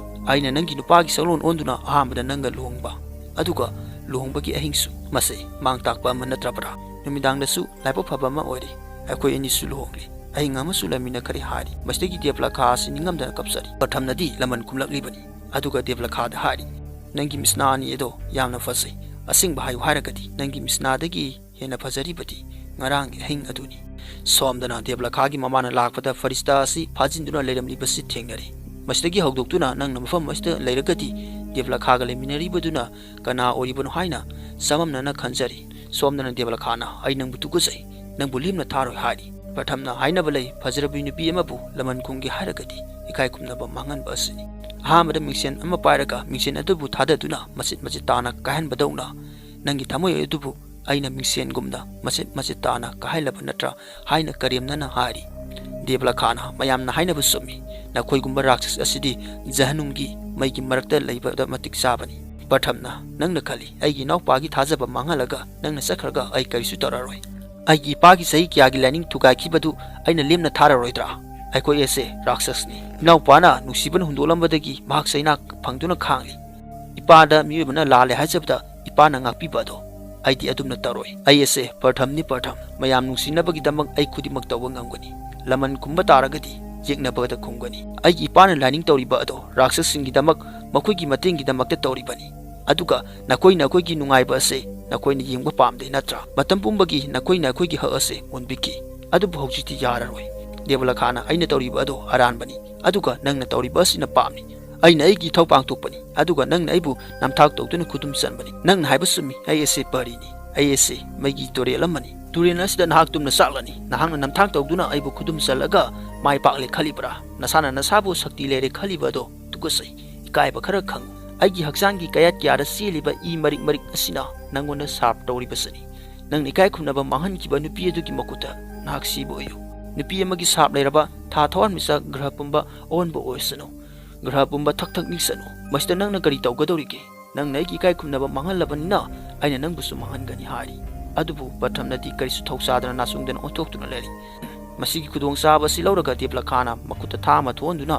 ꯑꯩꯅ ꯅꯪꯒꯤ ꯅꯨꯄꯥꯒꯤ ꯁꯛꯂꯣꯟ ꯑꯣꯟꯗꯨꯅ ꯑꯍꯥꯟꯕꯗ ꯅꯪꯒ ꯂꯨꯍꯣꯡꯕ, ꯑꯗꯨꯒ ꯂꯨꯍꯣꯡꯕꯒꯤ ꯑꯍꯤꯡꯁꯨ꯫ ꯃꯁꯤ ꯃꯥꯡ ꯇꯥꯛꯄ ꯑꯃ ꯅꯠꯇ꯭ꯔꯕ꯭ꯔꯥ? ꯅꯨꯃꯤꯗꯥꯡꯗꯁꯨ ꯂꯥꯏꯕꯛ ꯐꯕ ꯑꯃ ꯑꯣꯏꯔꯦ꯫ ꯑꯩꯈꯣꯏ ꯑꯅꯤꯁꯨ ꯂꯨꯍꯣꯡꯂꯦ꯫ ꯑꯍꯤꯡ ꯑꯃꯁꯨ ꯂꯩꯃꯤꯟꯅꯈꯔꯦ" ꯍꯥꯏꯔꯤ꯫ ꯃꯁꯤꯗꯒꯤ ꯗꯦꯕꯂꯀꯥ ꯑꯁꯤ ꯅꯤꯡꯉꯝꯗꯅ ꯀꯞꯆꯔꯤ꯫ ꯄ꯭ꯔꯊꯝꯅꯗꯤ ꯂꯃꯟ ꯈꯨꯝꯂꯛꯂꯤꯕꯅꯤ꯫ ꯑꯗꯨꯒ ꯗꯦꯕꯂꯀꯥꯗ ꯍꯥꯏꯔꯤ, "ꯅꯪꯒꯤ ꯃꯤꯁꯅꯥ ꯑꯅꯤ ꯑꯗꯣ ꯌꯥꯝꯅ ꯐꯖꯩ꯫ ꯑꯁꯦꯡꯕ ꯍꯥꯏꯌꯨ ꯍꯥꯏꯔꯒꯗꯤ ꯅꯪꯒꯤ ꯃꯤꯁꯅꯥꯗꯒꯤ ꯍꯦꯟꯅ ꯐꯖꯔꯤꯕꯗꯤ ꯉꯔꯥꯡꯒꯤ ꯑꯍꯤꯡ ꯑꯗꯨꯅꯤ"꯫ ꯁꯣꯝꯗꯅ ꯗꯦꯕꯂꯀꯥꯒꯤ ꯃꯃꯥꯅ ꯂꯥꯛꯄꯗ ꯐꯔꯤꯁꯇꯥ ꯑꯁꯤ ꯐꯥꯖꯤꯟꯗꯨꯅ ꯂꯩꯔꯝꯂꯤꯕꯁꯤ ꯊꯦꯡꯅꯔꯤ꯫ ꯃꯁꯤꯗꯒꯤ ꯍꯧꯗꯣꯛꯇꯨꯅ ꯅꯪꯅ ꯃꯐꯝ ꯑꯁꯤꯗ ꯂꯩꯔꯒꯗꯤ ꯗꯦꯕꯂꯀꯥꯒ ꯂꯩꯃꯤꯟꯅꯔꯤꯕꯗꯨꯅ ꯀꯅꯥ ꯑꯣꯏꯔꯤꯕꯅꯣ ꯍꯥꯏꯅ ꯆꯃꯝꯅꯅ ꯈꯟꯖꯔꯤ꯫ ꯁꯣꯝꯗꯅ ꯗꯦꯕꯂꯀꯥꯅ, "ꯑꯩ ꯅꯪꯕꯨ ꯇꯨꯀꯠꯆꯩ, ꯅꯪꯕꯨ ꯂꯦꯝꯅ ꯊꯥꯔꯣꯏ" ꯍꯥꯏꯔꯤ꯫ ꯄ꯭ꯔꯊꯝꯅ ꯍꯥꯏꯅꯕ ꯂꯩ, ꯐꯖꯔꯕꯤ ꯅꯨꯄꯤ ꯑꯃꯕꯨ ꯂꯃꯟ ꯈꯨꯝꯒꯦ ꯍꯥꯏꯔꯒꯗꯤ ꯏꯀꯥꯏ ꯈꯨꯝꯅꯕ ꯃꯥꯡꯍꯟꯕ ꯑꯁꯤꯅꯤ꯫ ꯑꯍꯥꯟꯕꯗ ꯃꯤꯡꯁꯦꯟ ꯑꯃ ꯄꯥꯏꯔꯒ ꯃꯤꯡꯁꯦꯟ ꯑꯗꯨꯕꯨ ꯊꯥꯗꯗꯨꯅ ꯃꯆꯦꯠ ꯃꯆꯦꯠ ꯇꯥꯅ ꯀꯥꯏꯍꯟꯕꯗꯧꯅ ꯅꯪꯒꯤ ꯊꯃꯣꯏ ꯑꯗꯨꯕꯨ ꯑꯩꯅ ꯃꯤꯡꯁꯦꯟꯒꯨꯝꯅ ꯃꯆꯦꯠ ꯃꯆꯦꯠ ꯇꯥꯅ ꯀꯥꯏꯍꯜꯂꯕ ꯅꯠꯇ꯭ꯔꯥ ꯍꯥꯏꯅ ꯀꯔꯦꯝꯅꯅ ꯍꯥꯏꯔꯤ꯫ ꯗꯦꯕꯂꯀꯥꯅ, "ꯃꯌꯥꯝꯅ ꯍꯥꯏꯅꯕ ꯆꯨꯝꯃꯤ꯫ ꯅꯈꯣꯏꯒꯨꯝꯕ ꯔꯥꯛꯁꯁ ꯑꯁꯤꯗꯤ ꯖꯍꯅꯨꯝꯒꯤ ꯃꯩꯒꯤ ꯃꯔꯛꯇ ꯂꯩꯕꯗ ꯃꯇꯤꯛ ꯆꯥꯕꯅꯤ"꯫ ꯄ꯭ꯔꯊꯝꯅ, "ꯅꯪꯅ ꯈꯜꯂꯤ ꯑꯩꯒꯤ ꯏꯅꯥꯎꯄꯥꯒꯤ ꯊꯥꯖꯕ ꯃꯥꯡꯍꯜꯂꯒ ꯅꯪꯅ ꯆꯠꯈ꯭ꯔꯒ ꯑꯩ ꯀꯔꯤꯁꯨ ꯇꯧꯔꯔꯣꯏ? ꯑꯩꯒꯤ ꯏꯄꯥꯒꯤ ꯆꯍꯤ ꯀꯌꯥꯒꯤ ꯂꯥꯏꯅꯤꯡ ꯊꯨꯒꯥꯏꯈꯤꯕꯗꯨ ꯑꯩꯅ ꯂꯦꯝꯅ ꯊꯥꯔꯔꯣꯏꯗ꯭ꯔꯥ? ꯑꯩꯈꯣꯏ ꯑꯁꯦ ꯔꯥꯛꯁꯁꯅꯤ꯫ ꯏꯅꯥꯎꯄꯥꯅ ꯅꯨꯡꯁꯤꯕꯅ ꯍꯨꯟꯗꯣꯛꯂꯝꯕꯗꯒꯤ ꯃꯍꯥꯛ ꯆꯩꯅꯥ ꯐꯪꯗꯨꯅ ꯈꯥꯡꯂꯤ꯫ ꯏꯄꯥꯗ ꯃꯤꯑꯣꯏꯕꯅ ꯂꯥꯜꯂꯦ ꯍꯥꯏꯖꯕꯗ ꯏꯄꯥꯅ ꯉꯥꯛꯄꯤꯕ ꯑꯗꯣ ꯑꯩꯗꯤ ꯑꯗꯨꯝꯅ ꯇꯧꯔꯣꯏ꯫ ꯑꯩ ꯑꯁꯦ ꯄ꯭ꯔꯊꯝꯅꯤ, ꯄ꯭ꯔꯊꯝ꯫ ꯃꯌꯥꯝ ꯅꯨꯡꯁꯤꯅꯕꯒꯤꯗꯃꯛ ꯑꯩ ꯈꯨꯗꯤꯡꯃꯛ ꯇꯧꯕ ꯉꯝꯒꯅꯤ꯫ ꯂꯃꯟ ꯈꯨꯝꯕ ꯇꯥꯔꯒꯗꯤ ꯌꯦꯛꯅꯕꯗ ꯈꯨꯝꯒꯅꯤ꯫ ꯑꯩꯒꯤ ꯏꯄꯥꯅ ꯂꯥꯏꯅꯤꯡ ꯇꯧꯔꯤꯕ ꯑꯗꯣ ꯔꯥꯛꯁꯁꯁꯤꯡꯒꯤꯗꯃꯛ, ꯃꯈꯣꯏꯒꯤ ꯃꯇꯦꯡꯒꯤꯗꯃꯛꯇ ꯇꯧꯔꯤꯕꯅꯤ꯫ ꯑꯗꯨꯒ ꯅꯈꯣꯏꯅ ꯑꯩꯈꯣꯏꯒꯤ ꯅꯨꯡꯉꯥꯏꯕ ꯑꯁꯦ ꯅꯈꯣꯏꯅ ꯌꯦꯡꯕ ꯄꯥꯝꯗꯦ ꯅꯠꯇ꯭ꯔꯥ? ꯃꯇꯝ ꯄꯨꯝꯕꯒꯤ ꯅꯈꯣꯏꯅ ꯑꯩꯈꯣꯏꯒꯤ ꯍꯛ ꯑꯁꯦ ꯃꯨꯟꯕꯤꯈꯤ꯫ ꯑꯗꯨꯕꯨ ꯍꯧꯖꯤꯛꯇꯤ ꯌꯥꯔꯔꯣꯏ꯫ ꯗꯦꯕꯂꯈꯥꯅ ꯑꯩꯅ ꯇꯧꯔꯤꯕ ꯑꯗꯣ ꯑꯔꯥꯟꯕꯅꯤ꯫ ꯑꯗꯨꯒ ꯅꯪꯅ ꯇꯧꯔꯤꯕ ꯑꯁꯤꯅ ꯄꯥꯞꯅꯤ꯫ ꯑꯩꯅ ꯑꯩꯒꯤ ꯏꯊꯧ ꯄꯥꯡꯊꯣꯛꯄꯅꯤ꯫ ꯑꯗꯨꯒ ꯅꯪꯅ ꯑꯩꯕꯨ ꯅꯝꯊꯥꯛ ꯇꯧꯗꯨꯅ ꯈꯨꯗꯨꯝ ꯆꯟꯕꯅꯤ꯫ ꯅꯪꯅ ꯍꯥꯏꯕ ꯆꯨꯝꯃꯤ, ꯑꯩ ꯑꯁꯤ ꯄꯔꯤꯅꯤ꯫ ꯑꯩ ꯑꯁꯤ ꯃꯩꯒꯤ ꯇꯨꯔꯦꯜ ꯑꯃꯅꯤ꯫ ꯇꯨꯔꯦꯜ ꯑꯁꯤꯗ ꯅꯍꯥꯛ ꯇꯨꯝꯅ ꯆꯥꯛꯂꯅꯤ꯫ ꯅꯍꯥꯛꯅ ꯅꯝꯊꯥꯛ ꯇꯧꯗꯨꯅ ꯑꯩꯕꯨ ꯈꯨꯗꯨꯝ ꯆꯜꯂꯒ ꯃꯥꯏ ꯄꯥꯛꯂꯦ ꯈꯜꯂꯤꯕ꯭ꯔꯥ? ꯅꯁꯥꯅ ꯅꯁꯥꯕꯨ ꯁꯛꯇꯤ ꯂꯩꯔꯦ ꯈꯜꯂꯤꯕ ꯑꯗꯣ ꯇꯨꯀꯠꯆꯩ꯫ ꯏꯀꯥꯏꯕ ꯈꯔ ꯈꯪꯉꯨ꯫ ꯑꯩꯒꯤ ꯍꯛꯆꯥꯡꯒꯤ ꯀꯌꯥꯠ ꯀꯌꯥꯗ ꯆꯦꯜꯂꯤꯕ ꯏ ꯃꯔꯤꯛ ꯃꯔꯤꯛ ꯑꯁꯤꯅ ꯅꯪꯉꯣꯟꯗ ꯁꯥꯞ ꯇꯧꯔꯤꯕꯁꯤꯅꯤ꯫ ꯅꯪꯅ ꯏꯀꯥꯏ ꯈꯨꯝꯅꯕ ꯃꯥꯡꯍꯟꯈꯤꯕ ꯅꯨꯄꯤ ꯑꯗꯨꯒꯤ ꯃꯈꯨꯠꯇ ꯅꯍꯥꯛ ꯁꯤꯕ ꯑꯣꯏꯌꯨ꯫ ꯅꯨꯄꯤ ꯑꯃꯒꯤ ꯁꯥꯞ ꯂꯩꯔꯕ ꯊꯥ ꯊꯋꯥꯟꯃꯤꯆꯥꯛ ꯒ꯭ꯔꯍ ꯄꯨꯝꯕ ꯑꯑꯣꯟꯕ ꯑꯣꯏꯁꯅꯨ꯫ ꯒ꯭ꯔꯍ ꯄꯨꯝꯕ ꯊꯛ ꯊꯛ ꯅꯤꯛꯁꯅꯨ꯫ ꯃꯁꯤꯗ ꯅꯪꯅ ꯀꯔꯤ ꯇꯧꯒꯗꯧꯔꯤꯒꯦ? ꯅꯪꯅ ꯑꯩꯒꯤ ꯏꯀꯥꯏ ꯈꯨꯝꯅꯕ ꯃꯥꯡꯍꯜꯂꯕꯅꯤꯅ ꯑꯩꯅ ꯅꯪꯕꯨꯁꯨ ꯃꯥꯡꯍꯟꯒꯅꯤ ꯍꯥꯏꯔꯤ꯫ ꯑꯗꯨꯕꯨ ꯄ꯭ꯔꯊꯝꯅꯗꯤ ꯀꯔꯤꯁꯨ ꯊꯧꯁꯥꯗꯅ ꯅꯥꯆꯣꯡꯗꯅ ꯑꯣꯟꯊꯣꯛꯇꯨꯅ ꯂꯩꯔꯤ꯫ ꯃꯁꯤꯒꯤ ꯈꯨꯗꯣꯡꯆꯥꯕ ꯑꯁꯤ ꯂꯧꯔꯒ ꯗꯦꯕꯂꯈꯥꯅ ꯃꯈꯨꯠꯇ ꯊꯥꯡ ꯑꯃ ꯊꯣꯛꯍꯟꯗꯨꯅ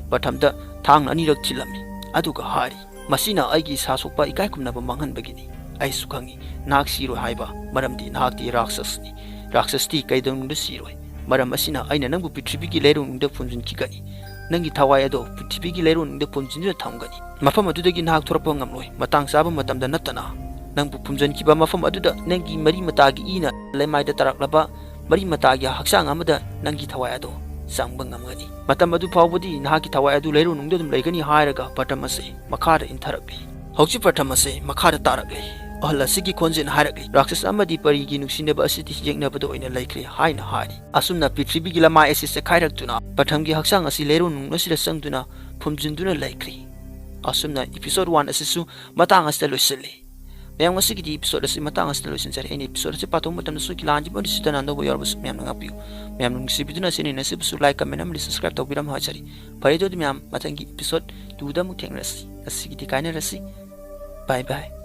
ꯄ꯭ꯔꯊꯝꯗ ꯊꯥꯡꯅ ꯑꯅꯤꯔꯛ ꯊꯤꯜꯂꯝꯃꯤ꯫ ꯑꯗꯨꯒ ꯍꯥꯏꯔꯤ, "ꯃꯁꯤꯅ ꯑꯩꯒꯤ ꯏꯁꯥ ꯁꯣꯛꯄ ꯏꯀꯥꯏ ꯈꯨꯝꯅꯕ ꯃꯥꯡꯍꯟꯕꯒꯤꯅꯤ꯫ ꯑꯩꯁꯨ ꯈꯪꯏ, ꯅꯍꯥꯛ ꯁꯤꯔꯣꯏ ꯍꯥꯏꯕ, ꯃꯔꯝꯗꯤ ꯅꯍꯥꯛꯇꯤ ꯔꯥꯛꯁꯁꯅꯤ꯫ ꯔꯥꯛꯁꯁꯇꯤ ꯀꯩꯗꯧꯅꯨꯡꯗ ꯁꯤꯔꯣꯏ꯫ ꯃꯔꯝ ꯑꯁꯤꯅ ꯑꯩꯅ ꯅꯪꯕꯨ ꯄ꯭ꯔꯤꯊꯤꯕꯤꯒꯤ ꯂꯩꯔꯣꯟꯅꯨꯡꯗ ꯐꯨꯝꯖꯤꯟꯈꯤꯒꯅꯤ꯫ ꯅꯪꯒꯤ ꯊꯋꯥꯏ ꯑꯗꯣ ꯄ꯭ꯔꯤꯊꯤꯕꯤꯒꯤ ꯂꯩꯔꯣꯟꯅꯨꯡꯗ ꯐꯨꯝꯖꯤꯟꯗꯨꯅ ꯊꯝꯒꯅꯤ꯫ ꯃꯐꯝ ꯑꯗꯨꯗꯒꯤ ꯅꯍꯥꯛ ꯊꯣꯔꯛꯄ ꯉꯝꯂꯣꯏ꯫ ꯃꯇꯥꯡ ꯆꯥꯕ ꯃꯇꯝꯗ ꯅꯠꯇꯅ ꯅꯪꯕꯨ ꯐꯨꯝꯖꯤꯟꯈꯤꯕ ꯃꯐꯝ ꯑꯗꯨꯗ ꯅꯪꯒꯤ ꯃꯔꯤ ꯃꯇꯥꯒꯤ ꯏꯅ ꯂꯩꯃꯥꯏꯗ ꯇꯥꯔꯛꯂꯕ ꯃꯔꯤ ꯃꯇꯥꯒꯤ ꯍꯛꯆꯥꯡ ꯑꯃꯗ ꯅꯪꯒꯤ ꯊꯋꯥꯏ ꯑꯗꯣ ꯆꯪꯕ ꯉꯝꯒꯅꯤ꯫ ꯃꯇꯝ ꯑꯗꯨ ꯐꯥꯎꯕꯗꯤ ꯅꯍꯥꯛꯀꯤ ꯊꯋꯥꯏ ꯑꯗꯨ ꯂꯩꯔꯣꯟꯅꯨꯡꯗ ꯑꯗꯨꯝ ꯂꯩꯒꯅꯤ" ꯍꯥꯏꯔꯒ ꯄ꯭ꯔꯊꯝ ꯑꯁꯤ ꯃꯈꯥꯗ ꯏꯟꯊꯔꯛꯂꯤ꯫ ꯍꯧꯖꯤꯛ ꯄ꯭ꯔꯊꯝ ꯑꯁꯤ ꯃꯈꯥꯗ ꯇꯥꯔꯛꯂꯤ꯫ ꯑꯍꯜ ꯑꯁꯤꯒꯤ ꯈꯣꯟꯖꯦꯜ ꯍꯥꯏꯔꯛꯂꯤ, "ꯔꯥꯛꯁꯁ ꯑꯃꯗꯤ ꯄꯔꯤꯒꯤ ꯅꯨꯡꯁꯤꯅꯕ ꯑꯁꯤꯗꯤ ꯌꯦꯛꯅꯕꯗ ꯑꯣꯏꯅ ꯂꯩꯈ꯭ꯔꯦ" ꯍꯥꯏꯅ ꯍꯥꯏꯔꯤ꯫ ꯑꯁꯨꯝꯅ ꯄ꯭ꯔꯤꯊꯤꯕꯤꯒꯤ ꯂꯃꯥꯏ ꯑꯁꯤ ꯆꯦꯛꯈꯥꯏꯔꯛꯇꯨꯅ ꯄ꯭ꯔꯊꯝꯒꯤ ꯍꯛꯆꯥꯡ ꯑꯁꯤ ꯂꯩꯔꯣꯟꯅꯨꯡ ꯑꯁꯤꯗ ꯆꯪꯗꯨꯅ ꯐꯨꯝꯖꯤꯟꯗꯨꯅ ꯂꯩꯈ꯭ꯔꯤ꯫ ꯑꯁꯨꯝꯅ episode one ꯑꯁꯤꯁꯨ ꯃꯇꯥꯡ ꯑꯁꯤꯗ ꯂꯣꯏꯁꯤꯜꯂꯤ꯫ ꯃꯌꯥꯝ, ꯉꯁꯤꯒꯤꯗꯤ episode ꯑꯁꯤ ꯃꯇꯥꯡ ꯑꯁꯤꯗ ꯂꯣꯏꯁꯤꯟꯖꯔꯦ꯫ ꯑꯩꯅ episode ꯑꯁꯤ ꯄꯥꯊꯣꯛꯄ ꯃꯇꯝꯗ ꯁꯣꯏꯈꯤ ꯂꯥꯟꯈꯤꯕ ꯑꯣꯏꯔꯁꯨ ꯁꯤꯗꯅ ꯑꯅꯧꯕ ꯌꯥꯎꯔꯕꯁꯨ ꯃꯌꯥꯝꯅ ꯉꯥꯛꯄꯤꯌꯨ꯫ ꯃꯌꯥꯝꯅ ꯅꯨꯡꯁꯤꯕꯤꯗꯨꯅ channel ꯑꯁꯤꯕꯨꯁꯨ like, comment ꯑꯃꯗꯤ subscribe ꯇꯧꯕꯤꯔꯝꯃꯨ ꯍꯥꯏꯖꯔꯤ꯫ ꯐꯔꯦ, ꯑꯗꯨꯗꯤ ꯃꯌꯥꯝ, ꯃꯊꯪꯒꯤ episode twoꯗ ꯑꯃꯨꯛ ꯊꯦꯡꯅꯔꯁꯤ꯫ ꯉꯁꯤꯒꯤꯗꯤ ꯀꯥꯏꯅꯔꯁꯤ꯫ Bye bye꯫